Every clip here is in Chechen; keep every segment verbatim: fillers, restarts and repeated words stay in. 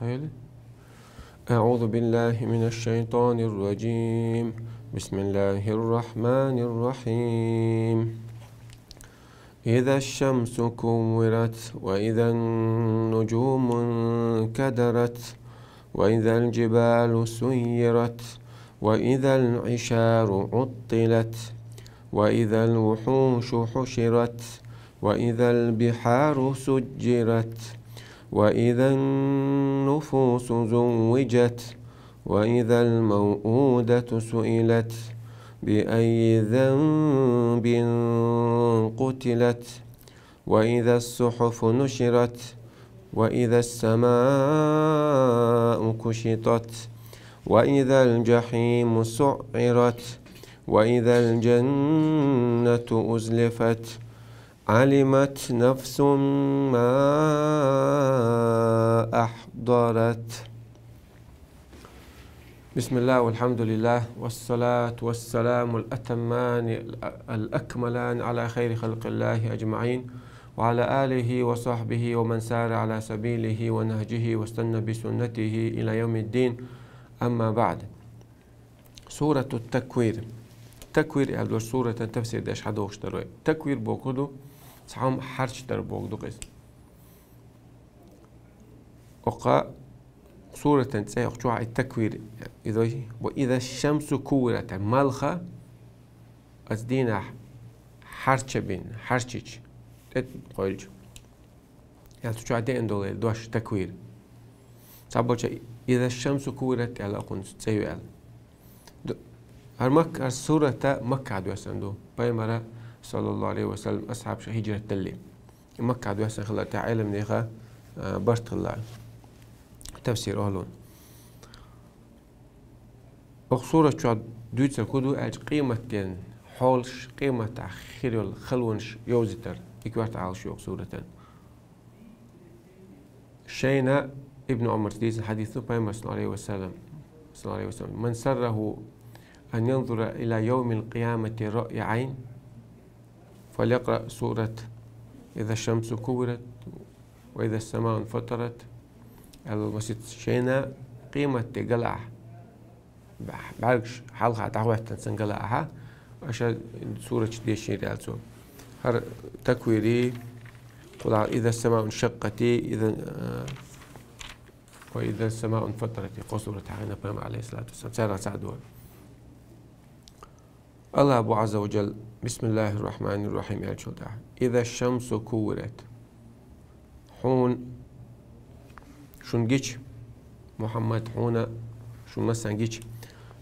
أعوذ بالله من الشيطان الرجيم. بسم الله الرحمن الرحيم. إذا الشمس كورت، وإذا النجوم انكدرت، وإذا الجبال سيرت، وإذا العشار عطلت، وإذا الوحوش حشرت، وإذا البحار سجرت، وإذا النفوس زوجت، وإذا الموءودة سئلت، بأي ذنب قتلت، وإذا الصحف نشرت، وإذا السماء كشطت، وإذا الجحيم سعرت، وإذا الجنة أزلفت، علمت نفس ما أحضرت. بسم الله والحمد لله والصلاة والسلام الأتمان الأكملان على خير خلق الله أجمعين، وعلى آله وصحبه ومن سار على سبيله ونهجه واستنى بسنته إلى يوم الدين. أما بعد. Сурату Таквир. Таквир аьлла долча суратан тафсир деш хьадохуш дар вай. Таквир бохург ду, цхьа хӀума хьарчдар бохург ду-кх иза. Окха суратан цӀе йоккхачохь и Таквир, и дой, ва иза шамсу куввират, малх оцу дийнахь хьарчабина, хьарчича, тӀе кхоьллича. Ял цу чохь деана долу дош Таквир. Цхьаболча иза шамсу куввират аьлла, окхунца цӀе ю аьлла. Ду-, хӀара Макка, хӀара сурата Макка доьссина ду. Пайхамара, саллаллаху алейхи ва саллям, асхьабаша хӀиджрат далле. Макка доьссина хилар тӀехь Ӏеламнеха, а, барт хилла. Тафсир ахӀлун. Окху сурат чохь дуьйцург хӀун ду аьлча, къематден хьолаш, къематахь хир йолу халонаш йовзийтар, и коьрта Ӏалаш ю окху суратан. Шайна Ибн Ӏумарца дийцина хьадис ду, Пайхамар, саллаллаху алейхи ва саллям, саллаллаху алейхи ва саллям: «Ман сарраху ан янзура иля йовмил къиямати раъя Ӏайн, фалякъраъ сурат иза шамсу куввират, ва иза самау инфатарат», аьлла, масийтта шайна къематде галахь, бӀаьргаш хьалха дӀахӀоьттина санна галахь, аша сураташ дешийра аьлла цо. ХӀара Таквири, кху дӀа иза самау иншаккъати, иза, а, ва иза самау инфатарати, кхо сурат хьахийна Пайхамара, алейхиссалату вассалам, царах цхьаъ ду. АллахӀ бу Ӏазза ва Джалла, бисмиллахир рахманир рахим аьллачул тӀаьхьа: «Иза шамсу куввират». Хьуна, шуна гича, Мухьаммад, хьуна, шуна массарна гича.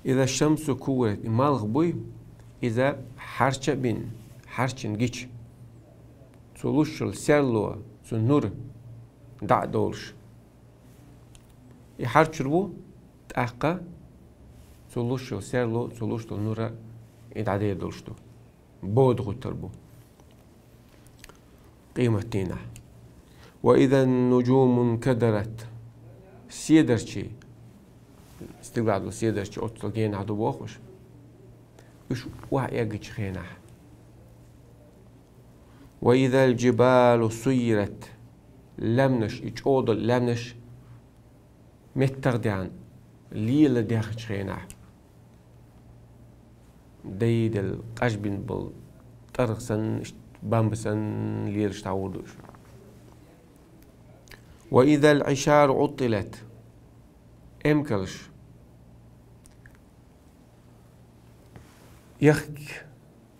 «Иза шамсу куввират», и малх буй, иза хьарча а бина, хьарчина гича. Цо луш йолу серло, цу нур дӀа а долуш. И хьарчур бу, тӀаккха цо луш йолу серло, цо луш долу нура и дӀадер долуш ду. Бода гӀуттур бу къематдийнахь. «Ва изан нужумун кадарат». Седарчий, стигалахь долу седарчий оццул генахь ду бохуш, уьш охьаэгначу хенахь. «Ва изал джибалу суййират». Лаьмнаш, и чӀогӀа долу лаьмнаш меттах а даьхна, лела даьхначу хенахь, дайделла къажбина болу тӀаргӀа санна, иштта бамба санна лелаш дӀагӀур ду уьш. «Ва изал Ӏишару Ӏуттилат». Эмкалш. Яхка,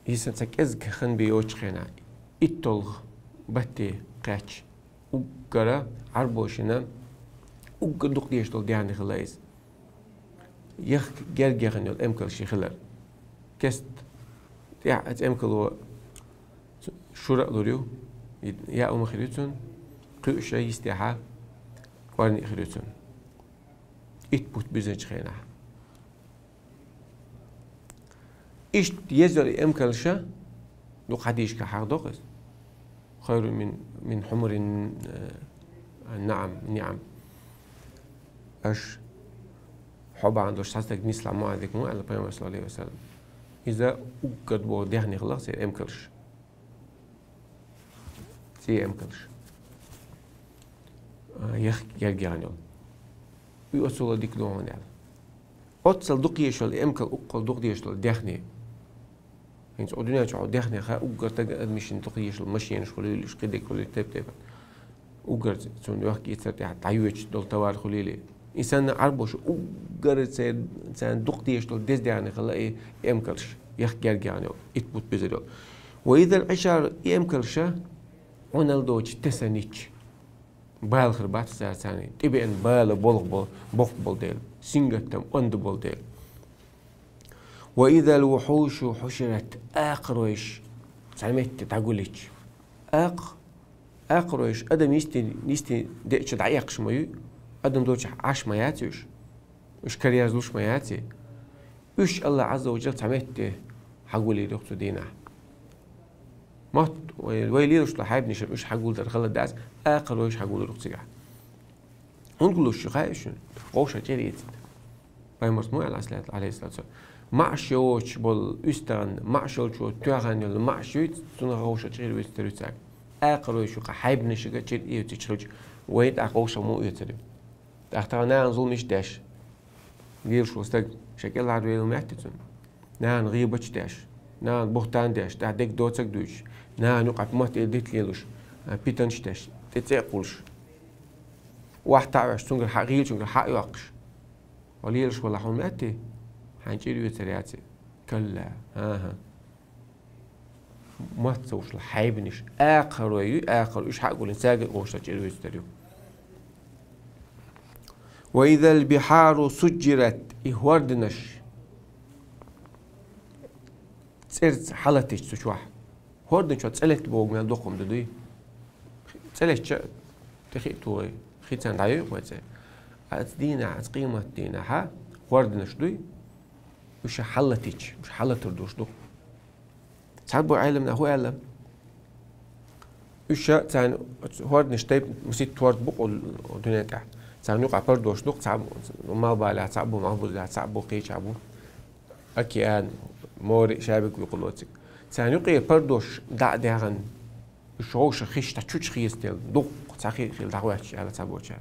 йисан цхьа кӀезиг хан бен йоцучу хенахь, итталгӀа батте кхаьчча, уггара Ӏарбошна уггар дукха дезаш долу даьхни хилла иза. Яхка герга яхана йолу эмкалш хилар. Кеста тӀехь оцу эмкало шура а лур ю, яа хӀума хир ю цунна, кхуьуш а йистехьа, кӀорни а хир ю цунна. Итт бутт буьзначу хенахь. Иштта еза йолу и эмкалш, дукха хьадисашкахь хьахдо-кх иза: «Хайрун мин, мин хьумурин, э, наам, ниам». Аша хьо бахьана долуш цхьа стаг нислахь ма вац дика ма аьлла Пайхамара, саллаллаху алейхи ва саллям. Иза уггар боху даьхни хилла-кх церан эмкалш. ЦӀе эмкалш. А, яхка герга яхана йолу. И оццул дика ду хьуна аьлла. Оццул дукха езаш йола эмкал укхул дукха дезаш дола даьхни. ХӀинца укх дуьнен чу хьо даьхни ха уггар тага адамашта дукха езаш йола машенаш хулийла, уж кхидерг хулийла, тайп-тайпара. Уггар цунна йохк-эцар тӀехь дӀайоьдуш дола товар хулийла. И санна Ӏарбоша уггар цар, царна дукха дезаш дола деза даьхни хилла и эмкалш, яхь герга яхна йола, итт бутт безар йола. وإذا العشار, и эмкалш Ӏуналла доацаш тесанича, бала хир бац царна, тӀебеана бала болх бо-, боккха болу дела, сингаттам онда болу дела. وإذا الوحوش حشرت, акхаройш цхьа метте дӀагулича. Акх-, акхаройш адам йисте, йисте деъча дӀаэккхаш ма ю, адам доцчахь Ӏаш ма яц уьш, уьш караерзалуш ма яц. Уьш АллахӀ Ӏазза ва Джалла цхьа метте хьагулйийр ю-кх цу дийнахь. Мотт вай, вай лелаш долу хьайбанаш уьш хьагулдар хала дац, акхаройш хьагулйийр ю-кх цигахь. ХӀунда гулуш ю хаьий шуна? ГӀовшах чӀир эцийта. Пайхамарс ма аьлла, Ӏалайхиссалату вассалам, маӀаш йоцуш болу уьстагӀан, маӀаш йолчо тоьхна йолу маӀаш юй, цунах гӀовшах чӀир эцийта ю цаьрга. Акхаройш ю-кх хьайбанашка чӀир эцийта хилча, вай тӀаккха гӀовшах муха эцар ю? ТӀаккха тахана нахана зуламаш деш, лелаш волу стаг, шен кӀелхьарвелла метта цунна. Нахана гӀийбаташ деш, нахана бухтан деш, тӀехь дерг доцург дуьйцуш, нахана юкъахь мотт-эла дита лелош, а, питанаш деш, тӀе цӀе а кхуллуш. ОхьатаӀош, цуьнгара хьа-, гӀийлачуьнгара хьа а йоккхуш. Хьо лелаш валахь хьуна метта, хьайна чӀир оьцур яц и? Калла, хӀан-хӀа. Мотт ца гуш йолу хьайбанаш, акхарой ю, акхар, уьш хьагулйина, цаьрга а гӀовшах чӀир эцийта ю. وإذا البحار سجرت, и хӀорданаш цӀерца хьалатийча цу чохь. ХӀордан чохь цӀе летта бохург мел дукха хӀума ду дуй? ЦӀе леттача тӀе хи а тухий, хи царна дӀайой-кх вай цӀе. Оцу дийнахь, оцу къематан дийнахь хӀорданаш дуй, уьш хьалатийча, уьш хьалатар долуш ду-кх. Цхьаболу Ӏеламнаха хӀун аьлла? Уьш царна хӀорданаш тайп-, масийтта хӀорд бу-кх дуьнен тӀехь. Царна юкъахь пардош ду-кх, цхьаъ бу малхбалехь, цхьаъ бу малхбузехь, цхьаъ бу кхечахь бу. Океан, море шаберг вуьйкъур лоцург. Царна юкъера пардош дӀа а даьхна, уьш гӀовшах хиш дӀа чучу хеза тела, дуккха цхьа хи хилла дӀахӀоьттича аьлла цхьаболчара.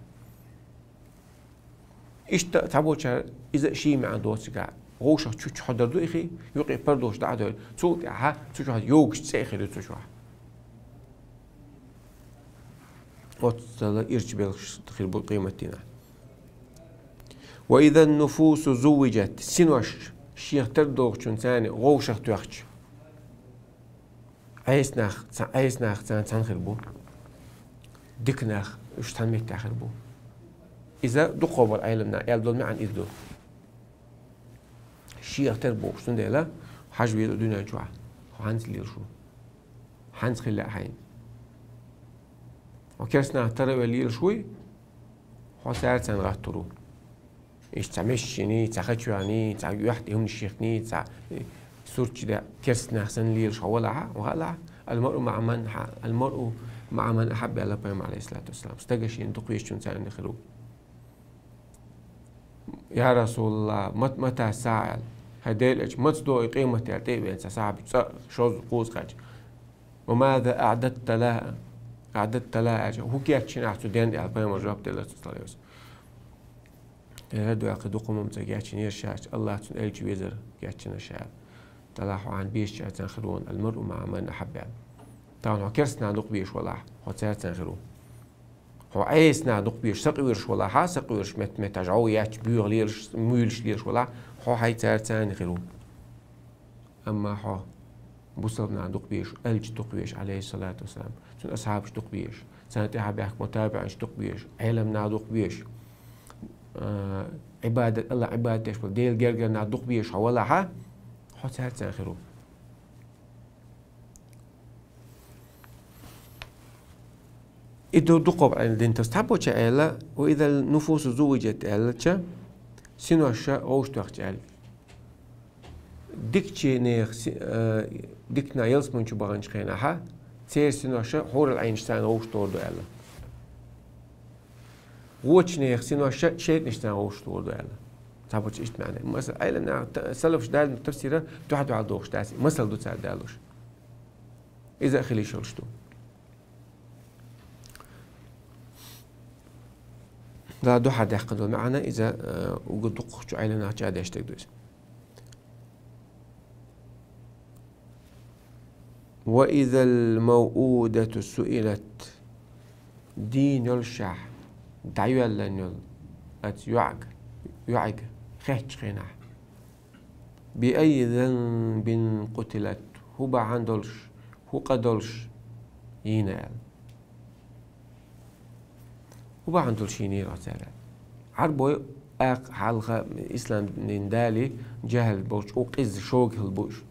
Иштта цхьаболчара иза а ший маьӀна доцург а, гӀовшах чучу хьодар ду и хи, юкъе пардош дӀа а девлла, цул тӀаьхьа цу чохь йогуш цӀе а хир ю цу чохь. Оццул ирча белхаш хир бу къематдийнахь. وإذا النفوس زوجت, синош шех тардохучун царна гӀовшах тоьхча. Ӏеса нах, ца-, Ӏеса нах царна цхьаьна хир бу. Дика нах уьш цхьана меттехь хир бу. Иза дукхахболу Ӏеламнаха аьлла долу маьӀна иза ду. Шех тера бохуш, цундела хьажа веза дуьнен чохь, хьо хьанца лелаш ву? Хьанца хила лаьа хьайна? Хьо керста нах тара а велла лелаш вуй, хьо цаьрца цхьаьна гӀаттар ву. Иштта цхьа месаш йиний, цхьа хачваьхний, цхьа юьхь тӀе хӀуманаш йихкиний, цхьа сурт чу даь, керста нах санна лелаш хьо валахь а, валахь а, المرء مع من ح-, المرء مع من أحب, аьлла Пайхамара, Ӏалайхиссалату вассалам. Стага шена дукхавезачун цхьаьна хир ву. Я РасулаллахӀ, мат-, متى الساعة, аьлла. ХӀай Делан элча, маца до и къемат, аьлла, тӀе а веана цхьа сахьабичо, цкъа, шозза, кхузза кхаьчча. وماذا أعددت لها, أعددت لها, аьлча, хӀун кечйина ахь цу денна, аьлла, Пайхамара жоп делира цунна, саллаллахӀу Ӏалайхи ва саллам. Эр ду аьлла, кхин дукха хӀума ца кечйина ша, АллахӀ цуьнан элча везар кечйина ша, аьлла. Делахь хьо хьайна безачаьрца цхьаьна хир ву, المرء مع من أحب, аьлла. Тахана хьо керста нах дукха безаш валахь, хьо цаьрца цхьаьна хир ву. Хьо Ӏеса нах дукха безаш, сакъердаш валахь а, сакъердаш метта-меттахь жӀов етташ, боьха лелаш, муьйлуш лелаш валахь, хьо хьай цаьрца цхьаьна хир ву. Амма хьо бусалба нах дукха безаш, элча дукха везаш, Ӏалайхиссалату вассалам, цуьнан асхьабаш дукха безаш, царна тӀаьхьа баьхкина табиӀинаш дукха безаш, Ӏеламнах дукха безаш, а, Ӏибадат, АллахӀ Ӏибадат деш болу Делан гергара нах дукха безаш хьо валахь а, хьо цаьрца цхьаьна хир ву. И ду дукхахболу Ӏеламнаха динтас цхьаболчара аьлла, وإذا النفوس زوجت аьллача, синош гӀовшах тоьхча аьлла. Дикачу нехан си-, э, диканах ялсамани чу баханчу хенахь, церан синош хьурул Ӏийнаш царна гӀовшах тухур ду аьлла. Вочу нехан синош шайтӀанаш царна гӀовшах тухур ду аьлла. Цхьаболчара иштта маьӀна. Масала, Ӏеламнаха та-, салафаш далийна тафсира дуьхьа-дуьхьал дохуш дац, масал ду цара далош. Иза а хила йиш йолуш ду. Дала дуьхьал даьккха долу маьӀна иза, э, уггар дукхахчу Ӏилманхочо деш дерг ду иза. وإذا الموءودة سئلت, дийна йолушехь, дӀайоьллина йолу оцу йоӀаг-, йоӀиг хеттачу хенахь, بأي ذنب قتلت, хӀун бахьана долуш, хӀун къа долуш йийна аьлла. ХӀун бахьана долуш йийнера цара? Ӏарбой акха хьалха ислам дин далий, жаьхӀил болчу къиза шога хилла бу уьш.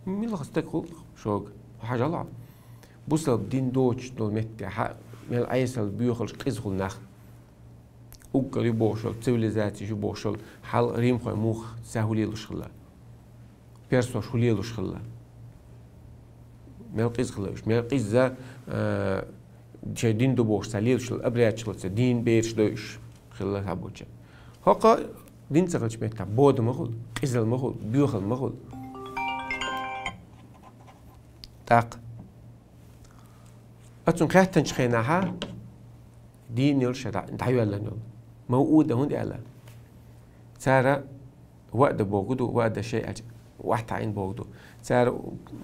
Муьлха стаг хуьлу шога? Хьажал хьо. Бусалба дин доцуш долу меттехь, мел Ӏесалла боьхалш къиза хуьлу нах. Уггар ю бохуш йолу, цивилизацеш ю бохуш йолу, хьал римхой муха ца хӀун лелош хилла? Персош хӀун лелош хилла? Мел къиза хилла уьш. Мел къиза, а, шайн дин ду бохуш ца лелаш хилла, обрядчалла ца дийна бераш дойуш хилла хьабуча. ХӀокхо дин ца хилча меттахь бода ма хуьлу, къизал ма хуьлу, боьхал ма хуьлу. ТӀаккха оцунна хеттанчу хенахьа дийна йолуш дӀа-, дӀайоьллина йолу. Мавъуда хӀунда аьлла? Цара ваъда бохург ду, ваъда шайъ аьлча, охьатаӀийна бохург ду. Цара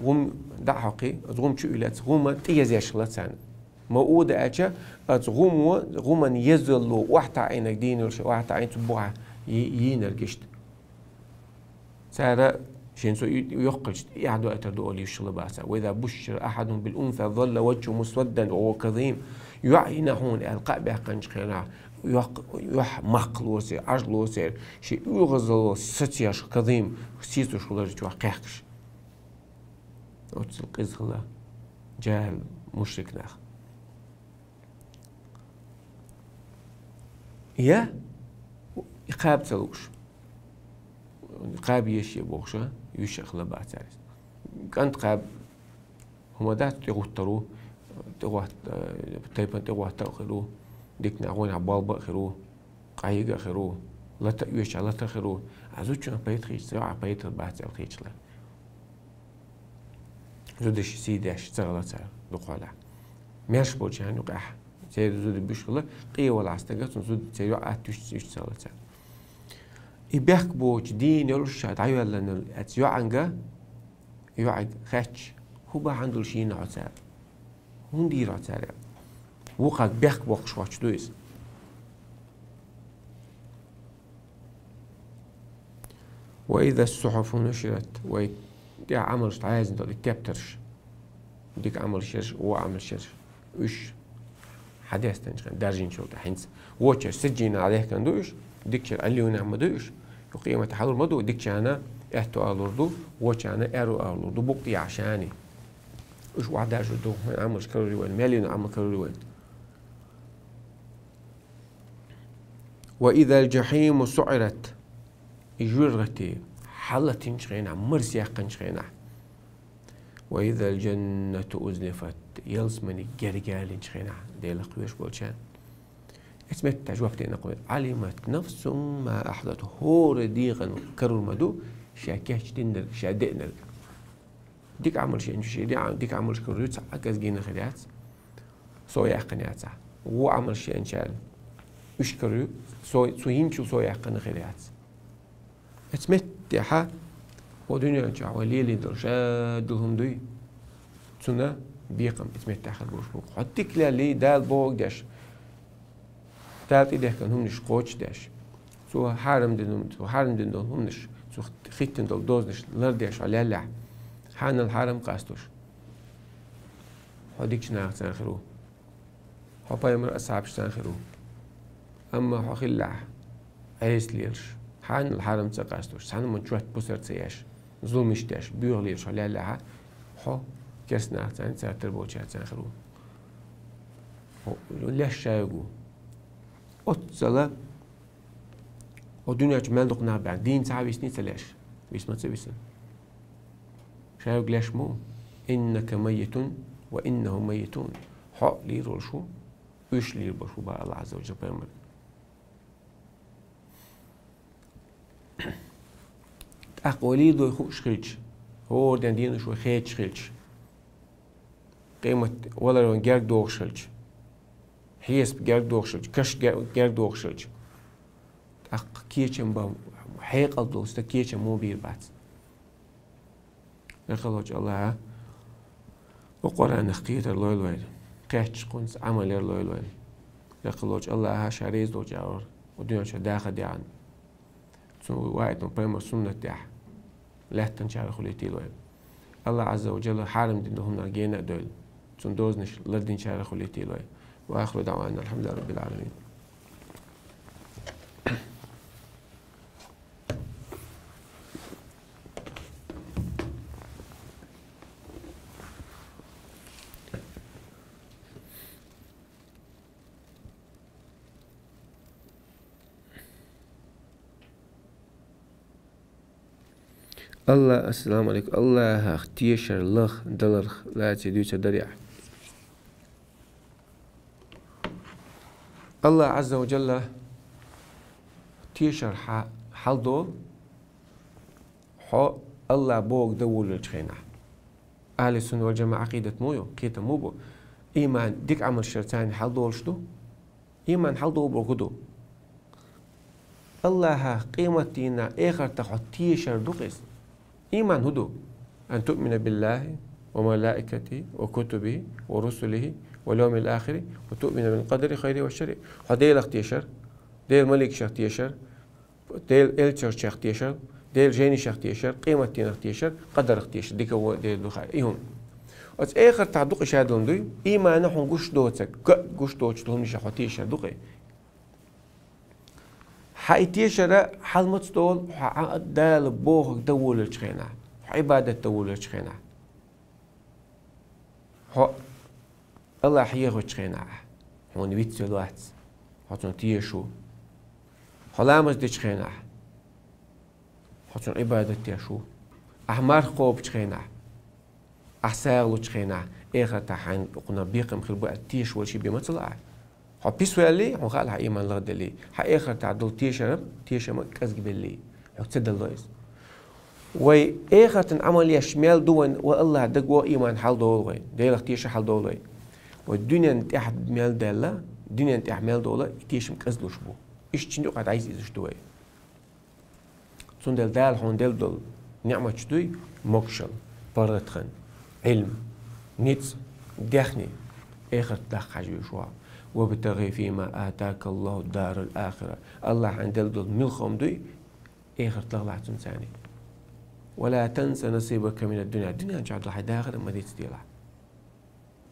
гӀум дӀа а хьокхий, оцу гӀум чу уьллац, гӀума тӀеязъеш хилла царна. Мавъуда аьлча, оцу гӀумо, гӀуман езалло охьатаӀийнарг дийна йолуш, охьатаӀийна цу бухахь йи-, йийнарг иштта. Цара шен со ю-, йоккхалчу тӀехь дойтар ду олуш хилла баца. وإذا بشر أحدهم بالأنثى ظل وجهه مسودا وهو كظيم. ЙоӀ йина хьуна аьлла кхаъ баьккхинчу хенахь, йоккха, юьхь мах лоций, Ӏаж лоций, шен оьгӀазло сацош Казим, сийсуш хиларчу кхехкаш. Оццул къиза хилла жаьхӀил мушрик нах. Я и кхаба ца лууш. Кхаба ешъе бохуш, юьш а хила бац цаьрца. КӀант кхаба хӀума дац, тӀегӀуттар ву, тӀегӀотт-, э, тайпана тӀегӀотта а хир ву, диканехь гӀонехь болба а хир ву, къахьийга а хир ву, лата а оьшучохь лата а хир ву. А зудчунах пайда хийцча, а пайда бац аьлла хийцале. Зудаш сий деш ца хилла цара дукхахьолахь. Маьрша болчарна юкъахь церан зуда буьйш хилла, къе валахь стага цунна зуда церан йоӀ атта уьш, уьш ца хилла цара. И бехк боцуш дийна йолуш ша дӀайоьллина йолу оцу йоӀанга, йоӀиг хаьттича, хӀун бахьана долуш йийна хьо цара? ХӀунда йийра хьо цара? Вукхарга бехк боккхуш хӀоттуш ду иза. وإذا الصحف نشرت, вай тӀехь Ӏамалш дӀаяздина долу и тептарш, дика Ӏамалш ерш, вон Ӏамалш ерш, уьш хьадестанчхьана даржинчул тӀаьхьа хӀинца. Вочар сиджжина Ӏадехкан ду уьш, дикачар Ӏиллионехь ма ду уьш, юха къематехь хьалур ма ду, дикачарна аьтту агӀор ду, вочарна аьрру агӀор ду, букъ тӀехь шани. Уьш охьадаржур ду, хӀун Ӏамалш карор ю вайн, мел йина Ӏамал карор ю вайн. وإذا الجحيم سعرت, и жуьргӀати хьалатинчу хенахь, марсаяьккхинчу хенахь. وإذا الجنة أزلفت, ялсамани герга ялинчу хенахь, Делах кхоьруш болчарна. Эцу меттехь жоп дина кхуьнга: علمت نفس ما أحضرت, хӀора дегӀан карор ма ду ша кечдинарг, ша деънарг. Дика Ӏамалш йинчу шен дика Ӏамалш карор ю, цхьа а казгийна хир яц, со яьккхина яцахь. Вон Ӏамалш йинчарна уьш карор ю, со, цо йинчул со яьккхина хир яц. Эцу меттехьа, хӀо дуьнен чохь вай лелийна долу ша долу хӀума дуй, цунна бекхам эцу меттехь хир болуш бу. Хьо дика лелий, Дала бохург деш, Дала тӀедехкина хӀуманаш кхочушдеш, цо хьарам дина, цо хьарам дина долу хӀуманаш, цо хиттина долу дозанаш лардеш хьо леллехь, хьанал хьарам къастуш, хьо дикачу нахаца хир ву, хьо пайхамар асхьабашца хир ву. Амма хьо хиллехь, Ӏеса лелаш, хьанал хьарам ца къастуш, цхьана хӀуман чот бусар ца еш, зуламаш деш, боьха лелаш хьо леллехьа, хьо керста нахаца, царна тера болчаьрца хир ву. Хьо леш шайга ву. Оццала, хӀо дуьнен чу мел дукха нах баьхна, дийна ца хьа висний ца леш? Висма ца висна. Шайга леш ма ву. إنك ميت وإنهم ميتون. Хьо лийр волуш ву, уьш лийр болуш ву, боху Аллах Азза ва Джалла пайхамарна. ТӀаккха вай лийр дой хууш хилча, хӀора ден дийна уьш вай хеташ хилча, къемат валар вайн герга догӀуш хилча, хьесап герга дохуш хилча, каш ге-, герга дохуш хилча, тӀаккха кечам бан хьекъал долу стаг кечам муха бийр бац. Декъалволчу Аллаха Къуръанах кхетар лойла вайна, кхеттачу хӀуманца Ӏамал яр лойла вайна. Декъалволчу Аллаха Ша реза долчу агӀор дуьнен чу даха деана, цу ваийтина пайхамар суннат тӀехь лаьттинчарах хуьлийтийла вай. Аллах Азза ва Джалла хьарам дина хӀуманах гена а дойла, цуьнан дозанаш лардинчарах хуьлийтийла вай. Ва ахиру даъвана алхьамдулиллахи раббил Ӏаламин. Алла, ассаламу алейкум. Аллахах тешар лах даларх лаций дуьйцур дарий ахь? Аллах Азза ва Джалла тешар хьа-, хьалдолу, хьо Аллах бохург дан волавеллачу хенахь. Ахьли сунна вал джамаӀа Ӏакъидат муха ю, кхетам муха бу? Ийман дика Ӏамалш шарцани хьалдолуш ду? Ийман хьалдолу бохург хӀун ду? Аллахах, къематдийнах, эхартах хьо тешар ду-кх иза. Ийман хӀун ду? Ан туъмина биллахи ва малаикатихи ва кутубихи ва русулихи вал йовмил ахири ва туъмина бил къадари хайрихи ва шаррихи. Хьо Делах тешар, Делан маликашах тешар, Делан элчанех тешар, Делан жайнашех тешар, къематдийнах тешар, къадарах тешар, дика а, вон а Делан духьа. И хӀума. Оцу эхартахь дукха шадолу дуй, иймана хьуна гуш доцург, га гуш доцучу хӀуманашах хьо тешар ду-кх. Хьан и тешар хьал маца долу, хьо Ӏа-, Дала бохург дан волавеллачу хенахь, хьо Ӏибадат дан волавеллачу хенахь. Хьо Аллах хьехочу хенахь, хьуна вицвелла вац, хьо цунна тешаш ву. Хьо ламаз дечу хенахь, хьо цунна Ӏибадат деш ву. Ахьа марха кхобучу хенахь, ахьа сагӀа лучу хенахь, эхартахь хьайна кхунах бекхам хир бу аьлла тешаш волу ши бен маца лаахь. Хьо пис ваьллий, хьуна хаьа хьан ийман лахделлий, хьан эхартахь долу тешар, тешам а кӀезгабеллий, хьо ца далло иза. Вай эхартан Ӏамал еш мел ду вайн, ва Аллах, дагавогӀу, ийман хьалдолу вайн, Делах тешар хьалдолу вайн. Вай дуьнен тӀехь мел даьлла, дуьнен тӀехь мел долу и тешам кӀезлуш бу. Иштта шина юкъахь дӀайиза изаш ду вай. Цундела Дала хьуна делла долу ниъматаш дуй: могушалла, паргӀатхан, Ӏилма, ницкъ, даьхни, эхарт даккха хьажа везаш ву хьо. «Вабтагъи фима атака Аллаху дарал ахира». Аллах хьайна делла долу муьлхха хӀума дуй, эхарт лахалахь цуьнца. «Ва ла танса насибака мина ддунья». Дуьнен чохь долу хьайн дахар а ма дицделахь.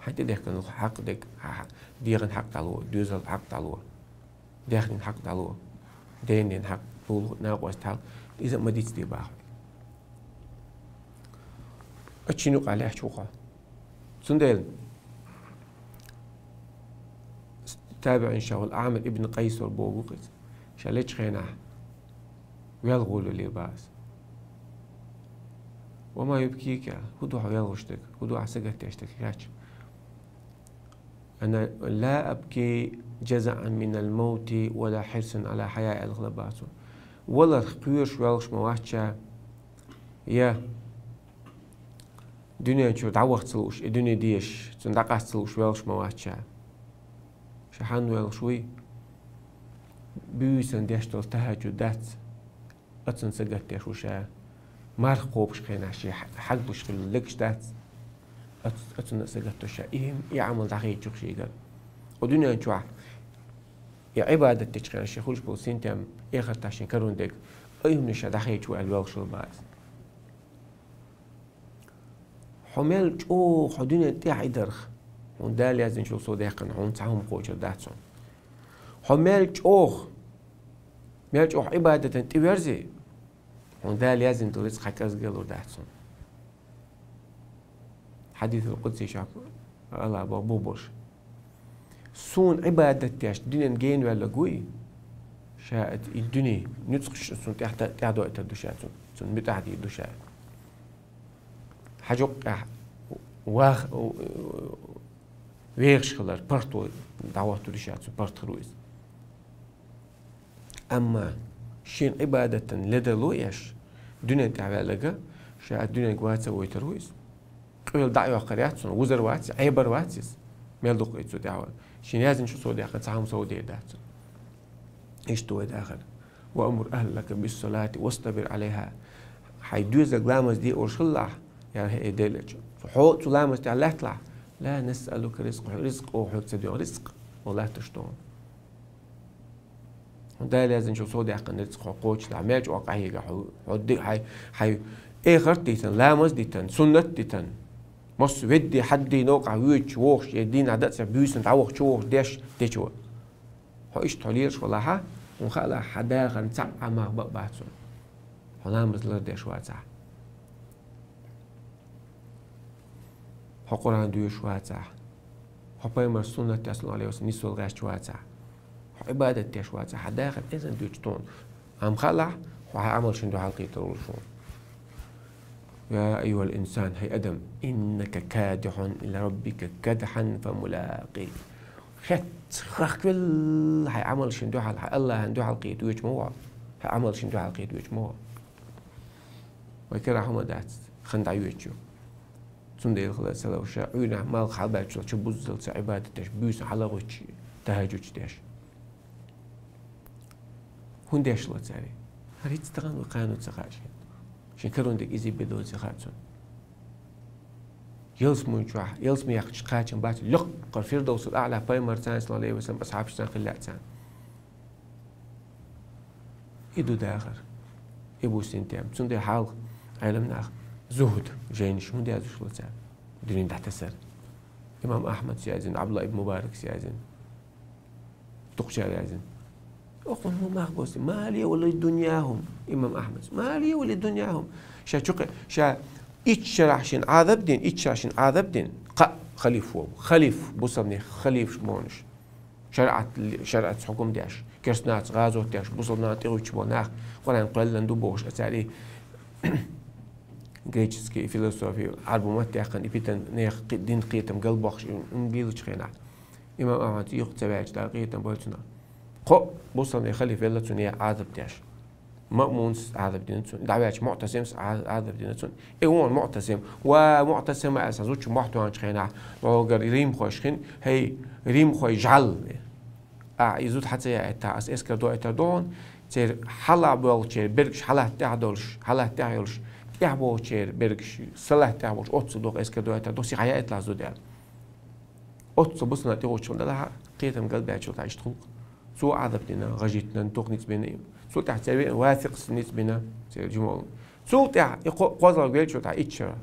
Хьайн тӀедехкина хьакъ дерг, хьан, хьан дегӀан хьакъ дӀало, доьзалан хьакъ дӀало, даьхнин хьакъ дӀало, денан хьакъ, лулахо, накъостан хьакъ, иза а ма дицде боху. Оцу шина юкъахь лаьтташ ву хьо. Цундела табиӀинех волу Ӏамир ибн Къайс вара боху-кх иза. Ша лечу хенахь велха волавелира боху иза. «Ва ма юбкика», хӀун ду хьо велхаш дерг, хӀун ду ахь сагатдеш дерг, хаьттича: «Ана ла абки джазаӀан минал мавти ва ла хьирсан Ӏала хьаяи», аьлла хилла боху цо. Валарх кхоьруш велхаш ма вац ша, я дуьнен чуьра дӀаваха ца лууш, и дуьне дезаш, цунна дӀакъаста ца лууш велхаш ма вац ша. Ша хьанна велхаш вуй? Буьйсанна деш долу тахьаджуд дац, оцунна сагатдеш ву ша. Марха кхобуш хенахь шен хьа-, хьагбуш хилла легаш дац, оц-, оцунна а сагатдо ша. И хӀума, и Ӏамал дӀахедийча шегара. Кху дуьнен чохь и Ӏибадат дечу хенахь шен хуьлуш болу синтем, эхартахь шен карон дерг, и хӀуманаш ша дӀахедийча ву аьлла велхаш вара боху иза. Хьо мел чӀогӀа хьо дуьнен тӀехь и дарх, хьуна Дала яздинчул совдаьккхина хьуна цхьа хӀума кхочур дац хьуна. Хьо мел чӀогӀа, мел чӀогӀа Ӏибадатан тӀеверзий, хьуна Дала яздина долу рицкъ хьан кӀезга лур дац хьуна. Хьадисул къудсий чохь Аллах боху бу болуш: «Суна Ӏибадат деш дуьнен гена ваьлларг вуй, ша и дуьне, нуьцкъаш цунна тӀехь-, тӀаьхьадойтур ду ша, цунна, цунна муьтӀахь дийр ду ша». Хьан жукъехь вах-, вехаш хилар, паргӀато дӀахӀоттур ду ша, цу паргӀат хир ву иза. Амма шен Ӏибадатан ледарло еш, дуьнен тӀехь ваьлларг, ша дуьненга ваца а войтур ву иза. Къоьлла дӀа а йоккхур яц цунна, вузар вац, Ӏебар вац иза. Мел дукха из цу тӀехьа вала. Шийна яздинчу сов даьккхина цхьа хӀума сов дер дац цунна. Иштта вай дахар. «وأمر أهلك بالصلاة واصطبر عليها». Хьай доьзалга ламаз де олуш хилалахь, я хӀей Делан элча, хьо цу ламаз тӀехь латталахь, «لا نسألك رزقا», ризкъ оха хьоьга ца доьгӀу, ризкъ оха латташ ду хьуна. Дала яздинчу сов даьккхина ризкъ хьо кхочушдалахь, мел чӀогӀа къахьега хьо, хьо ди-, хьай, хьай эхарт дитина, ламаз дитина, суннат дитина. Массо а ведде, хьадде, новкъахь воьдуш, вогӀуш, я дийнахь дӀа а ца буьйсанна дӀавахча, чувогӀуш деш дечо. Хьо иштта хьо лелаш валахьа, хьуна хаалахь, хьан дахарна цхьа а мах бакъ бац хьуна. Хьо ламаз лардеш вацахь. Хьо Къуръан доьшуш вацахь. Хьо пайхамаран суннат, саллаллаху Ӏалайхи ва саллам, нисвала гӀерташ вацахь. Хьо Ӏибадат деш вацахь. Хьан дахар эзан дуьйцу тхуна. Амма хаалахь, хьо хьан Ӏамал шина дуьхьал кхетар волуш ву. «يا أيها الإنسان», хӀай адам, «إنك كادح إلى ربك كدحا فملاقيه». Хеца хахкавелла хьайн Ӏамал шина дуьхьал, хьан Аллахьан дуьхьал кхета воьдуш ма ву хьо. Хьайн Ӏамал шина дуьхьал кхета воьдуш ма ву хьо. Вай карахь хӀума дац, хан дӀайоьдуш ю. Цундела хила ца ловша, Ӏуьйранна малх хьалабаьллачул чу буззалца Ӏибадат деш, буьйса хьалагӀуьттуш, тахӀажжуд деш. ХӀунда деш ла цаьрга? ХӀара хӀинца тахана вай кхана ца хаьа шена. Шен карон дерг иза бен доций хаьа цунна. Ялсамани чохь, ялсамани яьккхича кхачам бац, лаккхара Фирдовсул АӀла пайхамарца, саллаллаху Ӏалайхи ва саллам, асхьабашца хилла царна. И ду дахар. И бу синтем. Цундела хьалха Ӏелам нах зухӀд жайнаш хӀунда яздеш ло цара? Дуьнен дӀатасар. Имам Ахьмадс яздина, Ӏабдулла ибн Мубаракс яздина. Дукхачара яздина. Оцунна хӀума мах босса: «ما لي ولدنياهم». Имам Ахьмадс: «ما لي ولدنياهم». Ша чу кхе-, ша итт шарахь шен Ӏазап дина, итт шарахь шен Ӏазап дина. Кхаъ халиф ву. Халиф, бусалбанийн халифаш бохуш. ШарӀат, шарӀатца хьукум деш, керстанаца гӀазот деш, бусалба нах тӀегӀуьттуш болу нах, Къуръан кхоьллина ду бохуш, а цаьрий греческий философи, Ӏарбо матте яьккхина, и питана нехан кхи-, дин кхетам галбохуш, м, м, гилачу хенахь. Имам Ахьмад юха ца ваьлча, дӀа кхетам бойла цунах. Кхо бусалбанийн халиф велла цунна е Ӏазап деш. Маъмунс Ӏазап дина цунна, дӀаваьлча Муътасимс Ӏа-, Ӏазап дина цунна. И вон Муътасим, ва Муътасим аьлла, сан зудчун мохь тоьхначу хенахь, доггара римхойш хин, хӀей, римхой жӀал. Ахь и зуда хьан ца яийтахь, ас эскар доуьйтур ду хьуна, церан хьалха болчеран бергаш хьалатта тӀехь долуш, хьалатта тӀехь йолуш, тӀехь болчеран бергаш салатта тӀехь болуш, оццул дукха эскар доуьйтур ду, сиха хьан яийталахь зуда аьлла. Оццул бусалба нах тӀегӀуьттуш хилла делахь а, кхетам галбаьллачул тӀаьхьа иштта хуьлу. Цо Ӏазап дина, гӀажийтина, дукха ницкъ бина. Цул тӀаьхьа церан веана Васикъс ницкъ бина, церан жимолу. Цул тӀаьхьа и кхо-, кхозлагӀа веллачул тӀаьхьа итт шарахь.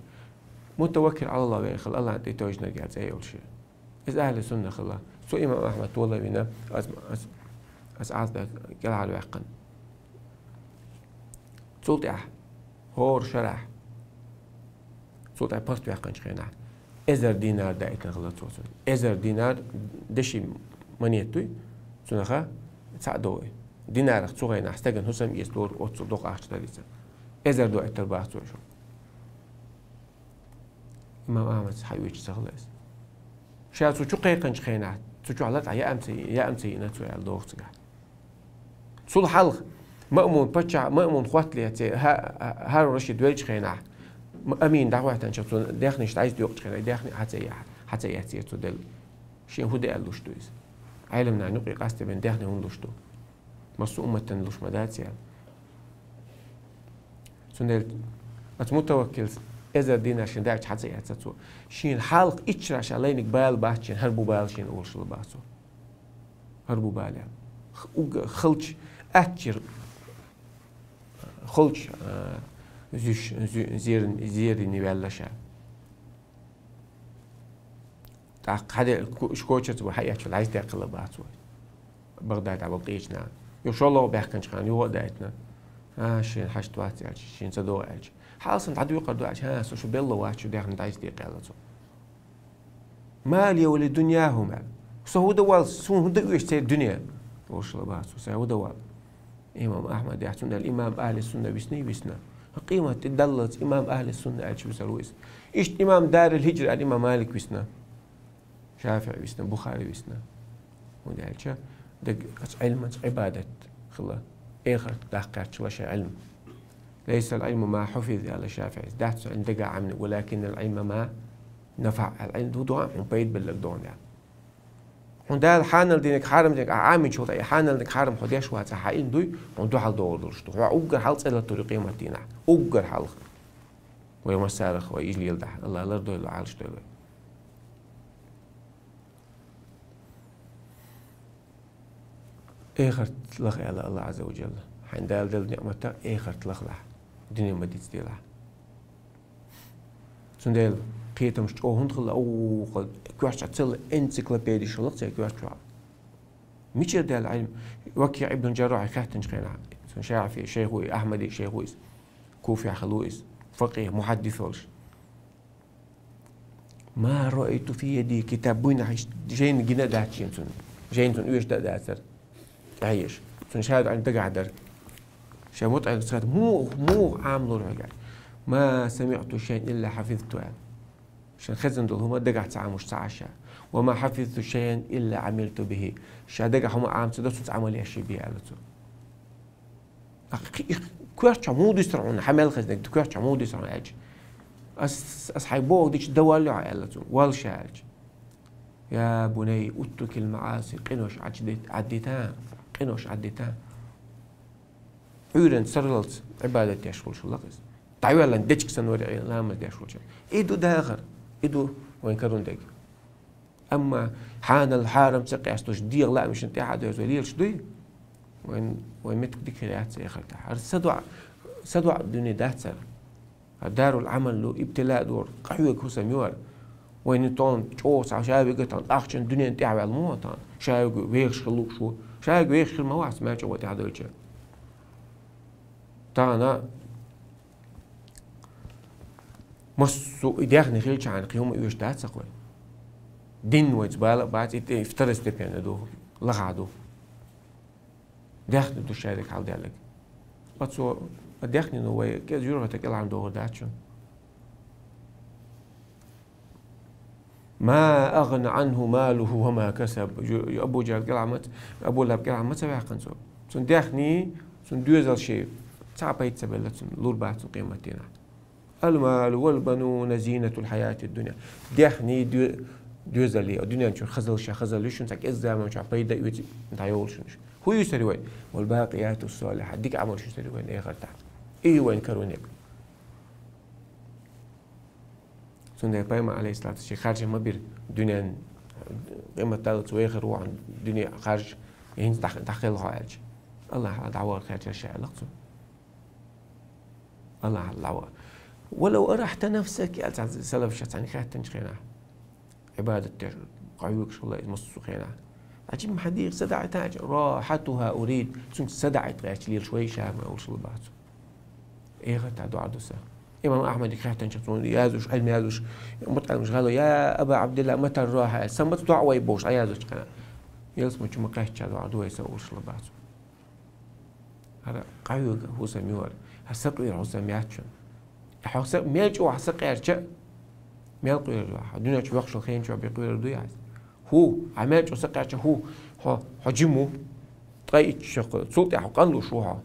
Мутаваккил Ӏала АллахӀ вер хилла, АллахӀна тӀе тойжинарг яц ай йолуш. Иза ахьли сунна хилла. Цо имам Ахьмад тола а вина, ас, ас, ас Ӏазап кӀелхьарваьккхина. Цул тӀаьхьа, хӀора шарахь, цул тӀаьхьа паргӀатваьккхинчу хенахь, эзар динар даийтина хилла цо цунна. Эзар динар деши монет дуй, цунаха цхьаъ догӀий. Динарах цу хенахь стагана хӀусам эца лору, оццул доккха ахча далийца. Эзар доуьйтур бац цо шуна. Имам Ахьмадс хьаоьцуш ца хилла иза. Ша цу чу кхайкхинчу хенахь, цу чохь латахь яам ца, яам ца йина цо аьлла догӀу цигахь. Цул хьалха Маъмун паччахь, Маъмун хоттале, церан Хьа-, Хьарун Рашид веллачу хенахь, м-, амин дӀахӀоьттинчух цунна даьхнаш дӀайса доькъучу хенахь, даьхни хьан ца яхь-, хьан ца эцира цо делла. Шен хӀун де аьлла луш ду иза? Ӏелам нах юкъе къастабина даьхни хӀунда луш ду? Массо а умматана луш ма дац аьлла. Цундела оцу Мутаваккилс эзар динар шен даьлча хьан ца эцна цо? Шена хьалха итт шарахь ша лайниг бала бац шена, хӀара бу бала шена олуш хилла бац цо. ХӀара бу бала. Х-, уг-, халча, атчера халча, а, зуьш, зу-, зер-, зеррине ваьлла ша. ТӀаккха хьан де-, ку-, шкочаца вай хьаэцча, лайс деккхала бац вай. Багдад дӀабала къечу нана. Юха шолгӀа баьхкинчу хана юха а даийтина. А, шена хьашт вац аьлча, шена ца догӀу аьлча. Хьалсана дӀадоькхур ду аьлча, хьа, со шу белла вац, шу даьхни дӀайса декъаьлла цо. «ما لي ولدنياهم», аьлла. Со хӀун дан вала, суна хӀун дан оьшу церан дуьне? Вовшала бац, со сайн хӀун дан вала? Имам Ахьмад яц, цундела имам ахьли сунна висний висна. Къемат тӀе даллалц имам ахьли сунна аьлча висар ву иза. Иштта имам Дарил ХӀиджра аьлла имам Малик висна. ШафиӀи висна, Бухари висна. ХӀунда аьлча, дерг аса Ӏилманца Ӏибадат хила, эхарт даккхарчу лаша Ӏилма. «ليس العلم ما حفظ», аьлла ШафиӀис. Дац цу Ӏилма дега Ӏамни, «ولكن العلم ما نفع», аьлла, Ӏилма ду догӀу хьуна пайда белларг догӀу аьлла. Хьуна Дала хьанал динаг хьарам динаг ахь Ӏаминчул тӀе, хьанал динаг хьарам хьо деш вац, ахь хьаийна дуй, хьуна дуьхьал догӀур долуш ду. Хьо уггар хьалха цӀе латтур ю къематдийнахь. Уггар хьалха. Вай массарах вай иза леладахь, Аллах лардойла, Ӏалашдойла вай. Эхарт лаха аьлла Аллах Ӏазза ва Джалла. Хьайна Дала делла ниӀмата эхарт лахалахь. Дуьне ма дицделахь. Цундела кхетамаш чӀогӀа хӀунда хилла, оха коьртачу цӀа цела энциклопедеш хилла церан коьрта чохь. Мичара даьлла Ӏилма? Вакиъ ибн Джаррахье хаьттинчу хенахь, цуьнан ШафиӀи шайх ву и, Ахьмади шайх ву иза, Куфехь хилла ву иза, факъихь, мухьаддис волуш. «Ма раайту фи яди китаб», буйнахь иштта жайна гина а дац шена цунна. Жайна цунна оьшуш а дацара. ТӀаьхьа езаш. Цунна шадолу Ӏилма дагахь дара. Ша мутӀахь ца хетта, муха, муха Ӏамалора хьоьга? «Ма самиъту шайъан илла хьафизту», аьлла. Шен хезна долу хӀума дагахь ца Ӏамош ца Ӏаш ша. «Ва ма хьафизту шайъан илла Ӏамилту бихи». Ша дагахь хӀума Ӏама ца до, цуьнца Ӏамал еш бен, аьлла цо. Кхи-, коьртачохь муха дуьсур хьуна, хьан мел хезнарг коьртачохь муха дуьсур хьуна аьлча? Ас, ас хьайн бохург дича дан воллий хьо, аьлла цо. Воллу ша аьлча. Я бунай, уттурукил маӀаси, къинош Ӏаддита, къинош Ӏаддита. Ӏуьйранна сарралц Ӏибадат деш волуш хилла иза. ДӀавеллан дечиг санна вара и ламаз деш волчу. И ду дахар, и ду вайн карун дерг. Амма хьанал хьарам ца къесталуш, дегӀан лаамашна тӀаьхьа доьзна лелаш дуй? Вайн, вайн меттиг дика хир яц эхартахь. ХӀара садоӀа, садоӀа дуьне дац хӀара. ХӀара дарул Ӏамал ду, ибтила ду, къахьоьгу хӀусам ю хӀара. Вайна тхуна чӀогӀа цхьа ша вега тхуна ахчан дуьнен тӀаьхьаваьлла ма ву тхуна. Ша вега вехаш хилла лууш ву. Ша вега вехаш хир ма вац, маьрчӀа ван тӀаьхьа доьлча. Тахана массо а и даьхни хилчахьана кхин хӀума оьшуш дац-кх вай. Дин вайца бала а бац, и тӀе второстепенный ду, лахахь ду. Даьхни ду шаьриг хьалдаьлларг. Ткъа цо, а даьхни ну вай кӀезиг юьргӀа тӀе кӀелхьарна догӀур дац шуна. «Ма агӀна Ӏанху малуху ва ма касаб». Ю-, ю-, Абу Джахьл кӀелхьа ма ца, Абу ЛахӀаб кӀелхьа ма ца ваьккхина цо. Цуьнан даьхни, цуьнан доьзал шен цхьа а пайда ца белла цунна, лур бац цунна къематдийнахь. «Ал-малу вал-бануна зинатул хьаятид дунья». Даьхни, доь-, доьзале, дуьнен чуьра хазалла, ша хазалла ю шуна, цхьа кӀеззиг заман чохь пайда а оьцу дӀайолуш шуна. ХӀун ю сари вайн? «Вал бакъиятус салихьат», дика Ӏамалш ю сари вайн эхартахь. И ю вайн каруниг. Цундела пайхамар, алейхиссалату, шен харжа ма бира дуьнен, къемат даллалц вехар ву хьуна дуьне харжа, хӀинца дӀа-, дӀакхелла хьо аьлча. Аллахьа дӀавахар хаьржира ша аьлла-кх цо. Аллахьа дӀавахар. «Валав арахьта нафсак», аьлла цхьана салафаша цхьаьна хаьттинчу хенахь. Ӏибадат деш, къахьоьгуш хилла иза массо а хенахь. Ткъа жимма хьан дегӀ садаӀита аьлча, «рахьатуха урид», цуьнца садаӀит гӀерташ лелаш вай ша ма олуш хилла бац. Эхартахь доӀа ду сан. Имам Ахьмадига хаьттинчу, цунна яздеш, Ӏилма яздеш, мутаӀалимаш гӀало: «Я Аба Ӏабдилла, мата рахьа?» аьлла. Сан маца доӀа вай бохуш, Ӏа яздечу хенахь. Ялсмачу ма кхаьчча доӀа ду вай сан олуш хилла бац. ХӀара къахьоьгу хӀусам ю хӀара. ХӀара сакъера хӀусам яц шуна. Хьо са-, мел чӀогӀа сакъерча, мел къуьйр ду. Хьо дуьнен чу воккхачул хен чохь бен къуьйр дуй хьо? ХӀу, хьо мел чӀогӀа сакъерча, хӀу, хьо, хьо жима ву. Ткъа итт шо кху-, цул тӀаьхьа хьо къанлуш ву хьо.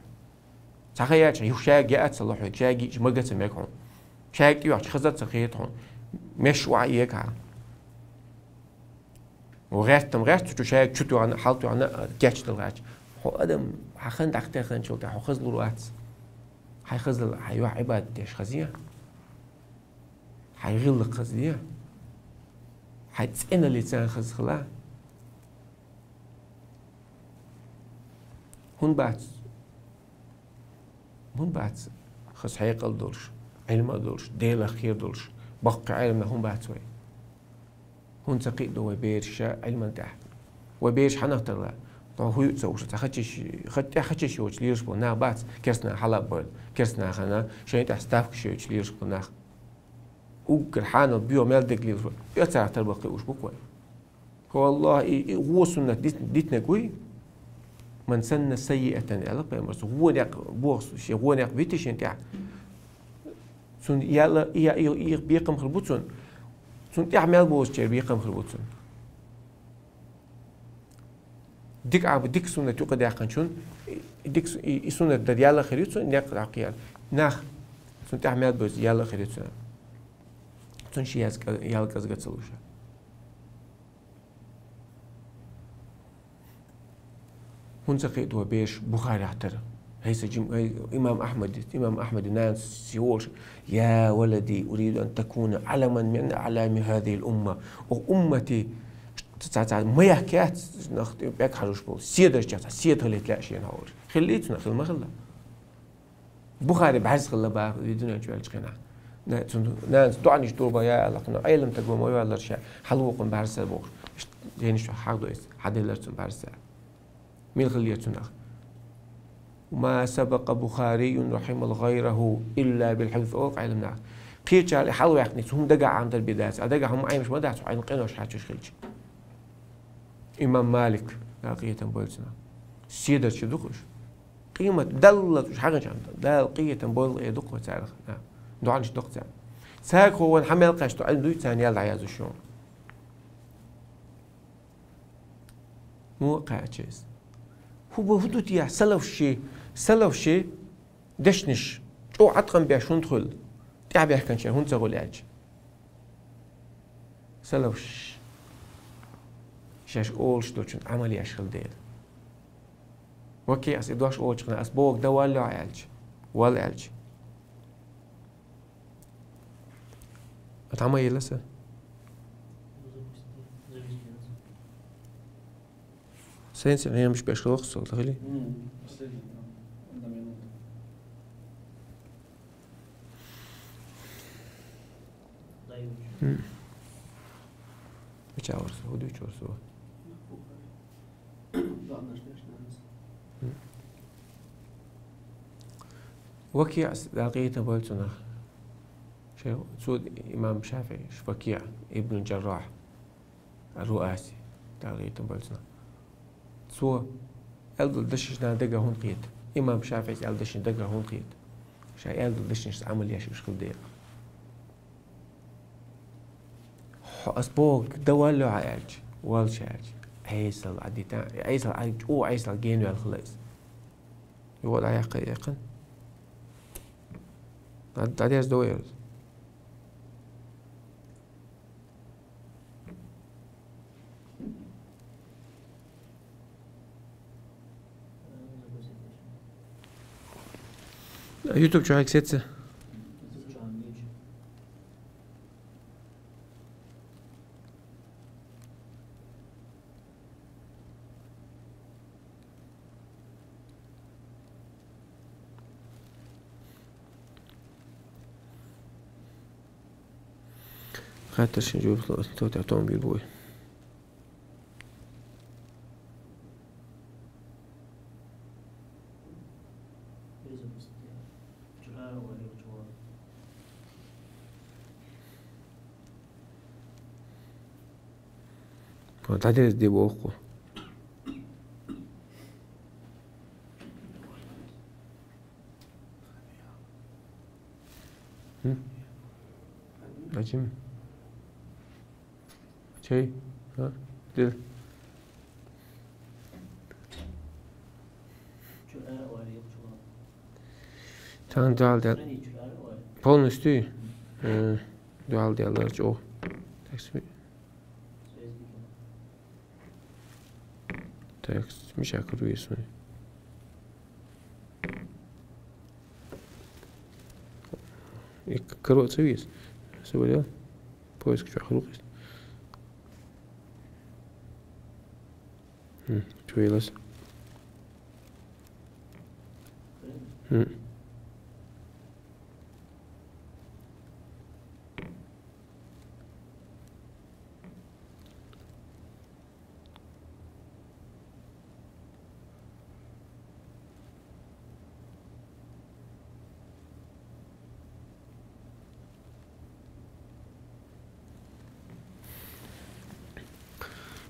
Цхьа хан яьлча, юха шайга яа а ца ло хьоьга, шайга йиъча мага а ца мега хьуна. Шайга тӀе йоьхча хаза а ца хета хьуна. Меш охьа а егахьа. Ва гӀертам гӀерта, цу чу шайга чу тоьхна, хьал тоьхна, кечдала гӀерташ. Хьо адам, хьан хан дӀакхетаханчул тӀаьхьа хьо хаза лур вац. Хьайн хазалла, хьайн юьхь Ӏибадат деш хаза е. Хьайн гӀиллакх хаза е. Хьайн цӀеналлица хаза хила. ХӀунда бац? ХӀунда бац хаза хьекъал долуш, Ӏилма а долуш, Делах кхера долуш, баккхий Ӏеламнах хӀунда бац вай? ХӀунда ца кхиадо вай бераш ша Ӏилман тӀехь? Вай бераш хьанах тарло? Тхо хӀуьйа а ца уьш, цхьа хачаш, ха-, тӀехь хачаш йоцуш лелаш болу нах бац, керстанах хьала а бевлла, керстанахана шайна тӀехь ставкаш йойтуш лелаш болу нах. Уггар хьанал боьха мел дерг лелаш болу, оьцарах тарбаккхий уьш бу-кх вай. Хьо, валлахӀи, и, и гӀо суннат дит-, дитинарг вуй. «Ман санна саййиатан», аьлла пайхамарс, гӀо некъ, боху шен гӀо некъ вити шен тӀехь. Цунна яла, и, и, и бекхам хир бу цунна. Цунна тӀехь мел боцучеран бекхам хир бу цунна. Дика Ӏаба, дика суннат юкъадаьккхинчун, и, дика су-, и, и суннат дар яла хир ю цунна, некъ дӀакхиар. Нах, цунна тӀехь мел боцу яла хир ю цунна. Цунна шен яз кӀа-, ял кӀезга ца луша. ХӀунда ца кхийтта бераш Бухарехь тара? Хьайса жим-, хьай-, имам Ахьмад, имам Ахьмада нанас сий волуш: «يا ولدي، أريد أن تكون علما من أعلام هذه الأمة». О, уммате цхьа, цхьа маьхк яц нах тӀе пӀелг хьажош болу, седарчех цхьа седа хилийта лаьа шена хьо олуш. Хиллий цунах, хилла ма хилла? Бухари бӀаьрзе хилла боху, и дуьнен чу ваьллачу хенахь. На-, цуьнан нанас доӀанаш дора боху, я Аллах, ну, Ӏелам стаг ву ма ваьллара ша, хьалавоккхун бӀаьрзе бохуш. Иштта генаш чохь хьагадо иза, хьаделлара цунна бӀаьрзе. Мила хиллера цунах? «ما سبق بخاري رحمه الله غيره إلا بالحفظ», олу Ӏелам наха. Кхечара и хьалаваьккхинарг хӀума дагахь Ӏамадар бен дац, а дагахь хӀума Ӏемаш ма дац, хьайна къинош хьаьрчаш хилча. Имам Малик, Дала къинхетам бойла цунах. Седарчий ду-кх уьш. Къемат даллалц уьш хьагӀинчу хьамда, Дала къинхетам бойла, э, ду-кх вай царах. Да. ДоӀанаш до-кх царна. Цаьргахо ван хьан мел кхаьчна Ӏилма дуй, царна ял дӀаязъеш ю. Муха кхаьчна иза? ХӀун бу, хӀун ду те, салафаш, салафаш дешнаш чӀогӀа Ӏаткъам беш хӀунда хуьлу, тӀаьхьабаьхкинчеран хӀунда ца хуьлу аьлча? Салафаш шаьш олуш долчунна Ӏамал еш хилла дела. Ваке ас и дош олучу хенахь, ас боху дан валлехь аьлча, вал аьлча. Ат хьан ма елла сан? Сайн сан хьемаш беш лоху со, хили? М. Мича вара со, хӀун дуьйцу вара со? Вакиъ, Дала къинхетам бойла цунах. Шайх, цо имам ШафиӀи, Вакиъ ибн Джаррахь, Руаси, Дала къинхетам бойла цунах. Цо аьлла долу дешнаш нах дагахь хӀунда кхета? Имам ШафиӀис аьлла дешнаш дагахь хӀунда кхета? Ша аьлла долу дешнашца Ӏамал еш уьш хилла дела. Хьо, ас боху, дан валлехь аьлча, валлалц аьлча, Ӏесалла Ӏадита, Ӏесалла Ӏа-, чӀогӀа Ӏесалла генаваьлла хилла иза. Юха дӀаяккха яьккхина. ДӀа-, дӀадерзадо яра. YouTube чохь сеца. Хаттаршна жоп ло, то автомобиль бой. Ва дӀадерза де боху. М? Ачим? Чай? А? Дил. Тан дал дал. Полностью. Э, дал дал чо. Так себе. Так, мешак весной. И к-, короче, вес. Всего, да? Поиск чё, хрупкость. М, чё велось? М.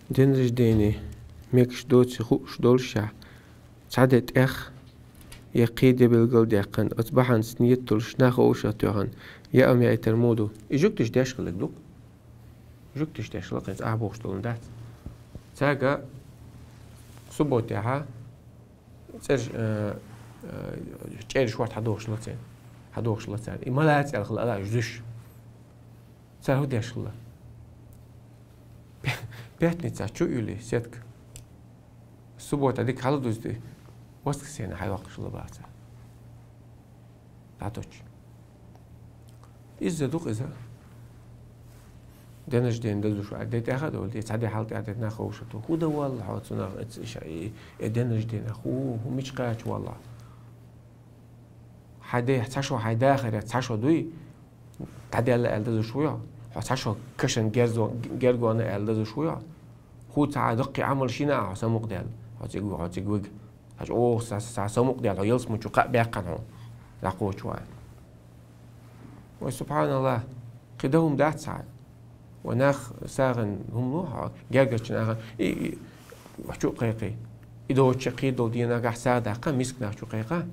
День рождения мегаш доций хууш доллушехь, цхьа де тӀех я кхин де билгалдаьккхина, оцу бахьанца нийят долуш нах вовшах тоьхна, яа-маьа тера муха ду? И жуьгташ деш хиларг ду-кх. Жуьгташ деш хиларг хӀинца ахь бохуш долун дац. Цаьрга субботехьа цӀераш, э, э, чӀераш хӀорта хьадохуш лацийна. Хьадохуш лацара. И ма лаца аьлла хилла ала уьш зуьш. Цара хӀун деш хилла? Пятница чу уьлий, сетка. Суббота дика хьалдузди, воскресенье хьайоаккхаш лабаца. ДӀаточа. Изза ду-кх иза. День рождения дазуш ваьр де тӀехьа а довла, цхьа де хьал тӀехьа де нах ховшату. ХӀу да валла хьо цунах, эц иша, и, э, день рождения, хӀу, хӀу мича кхача валла. Хьай де, цхьа шо хьай дахар, цхьа шо дуй, дӀаделла аьлла дазуш вуй хьо? Хьо цхьа шо кашан герзо-, гергона аьлла дазуш вуй хьо? ХӀу цхьа даккхий Ӏамал шийна а хьо самукъадаьлла? Хьо цига ву, хьо цига вига. Хьажа оха са, са самукъадаьлла, хьо ялсмучу кхаъ баьккхана хьо. ДӀакхоча вай. Вай, субхьаналлахӀ, кхы да хӀума дац хьа. Вай нах сагӀина хӀума лу хьо, гергарча наха, и, и, чу кхайкхий. И доцча кхы долу дийнахь сагӀа даккха, миска нах чу кхайкха.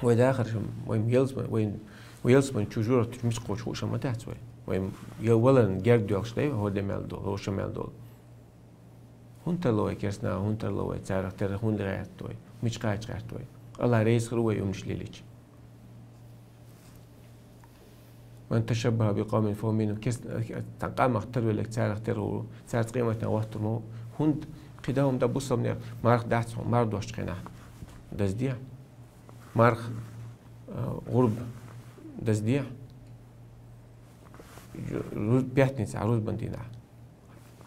Вай дахарш, вай ялсман, вай, вай ялсман чу жура мича кхочуш хууш ма дац вай. Вай я валарна герга доьлхуш дай, хӀора де мел долу, хӀора ша мел долу. ХӀунда тарло вай керстанаш, хӀунда тарло вай царах тера, хӀунда гӀерта вай, мича кхача гӀерта вай? АллахӀ реза хир ву вай умнаш лелийча. «من تشبه بقوم فهو منهم». Кес-, тхан къамах тарвелларг царах тера ву, цаьрца къематдийнахь хӀоттур ма ву. ХӀунда кхидӀа хӀума дан бусалбанех марха дац хьуна, марха дош хенахь даздехьа. Марха, а, гӀурба даздехьа. Ру-, пятница, рузбан дийнахь.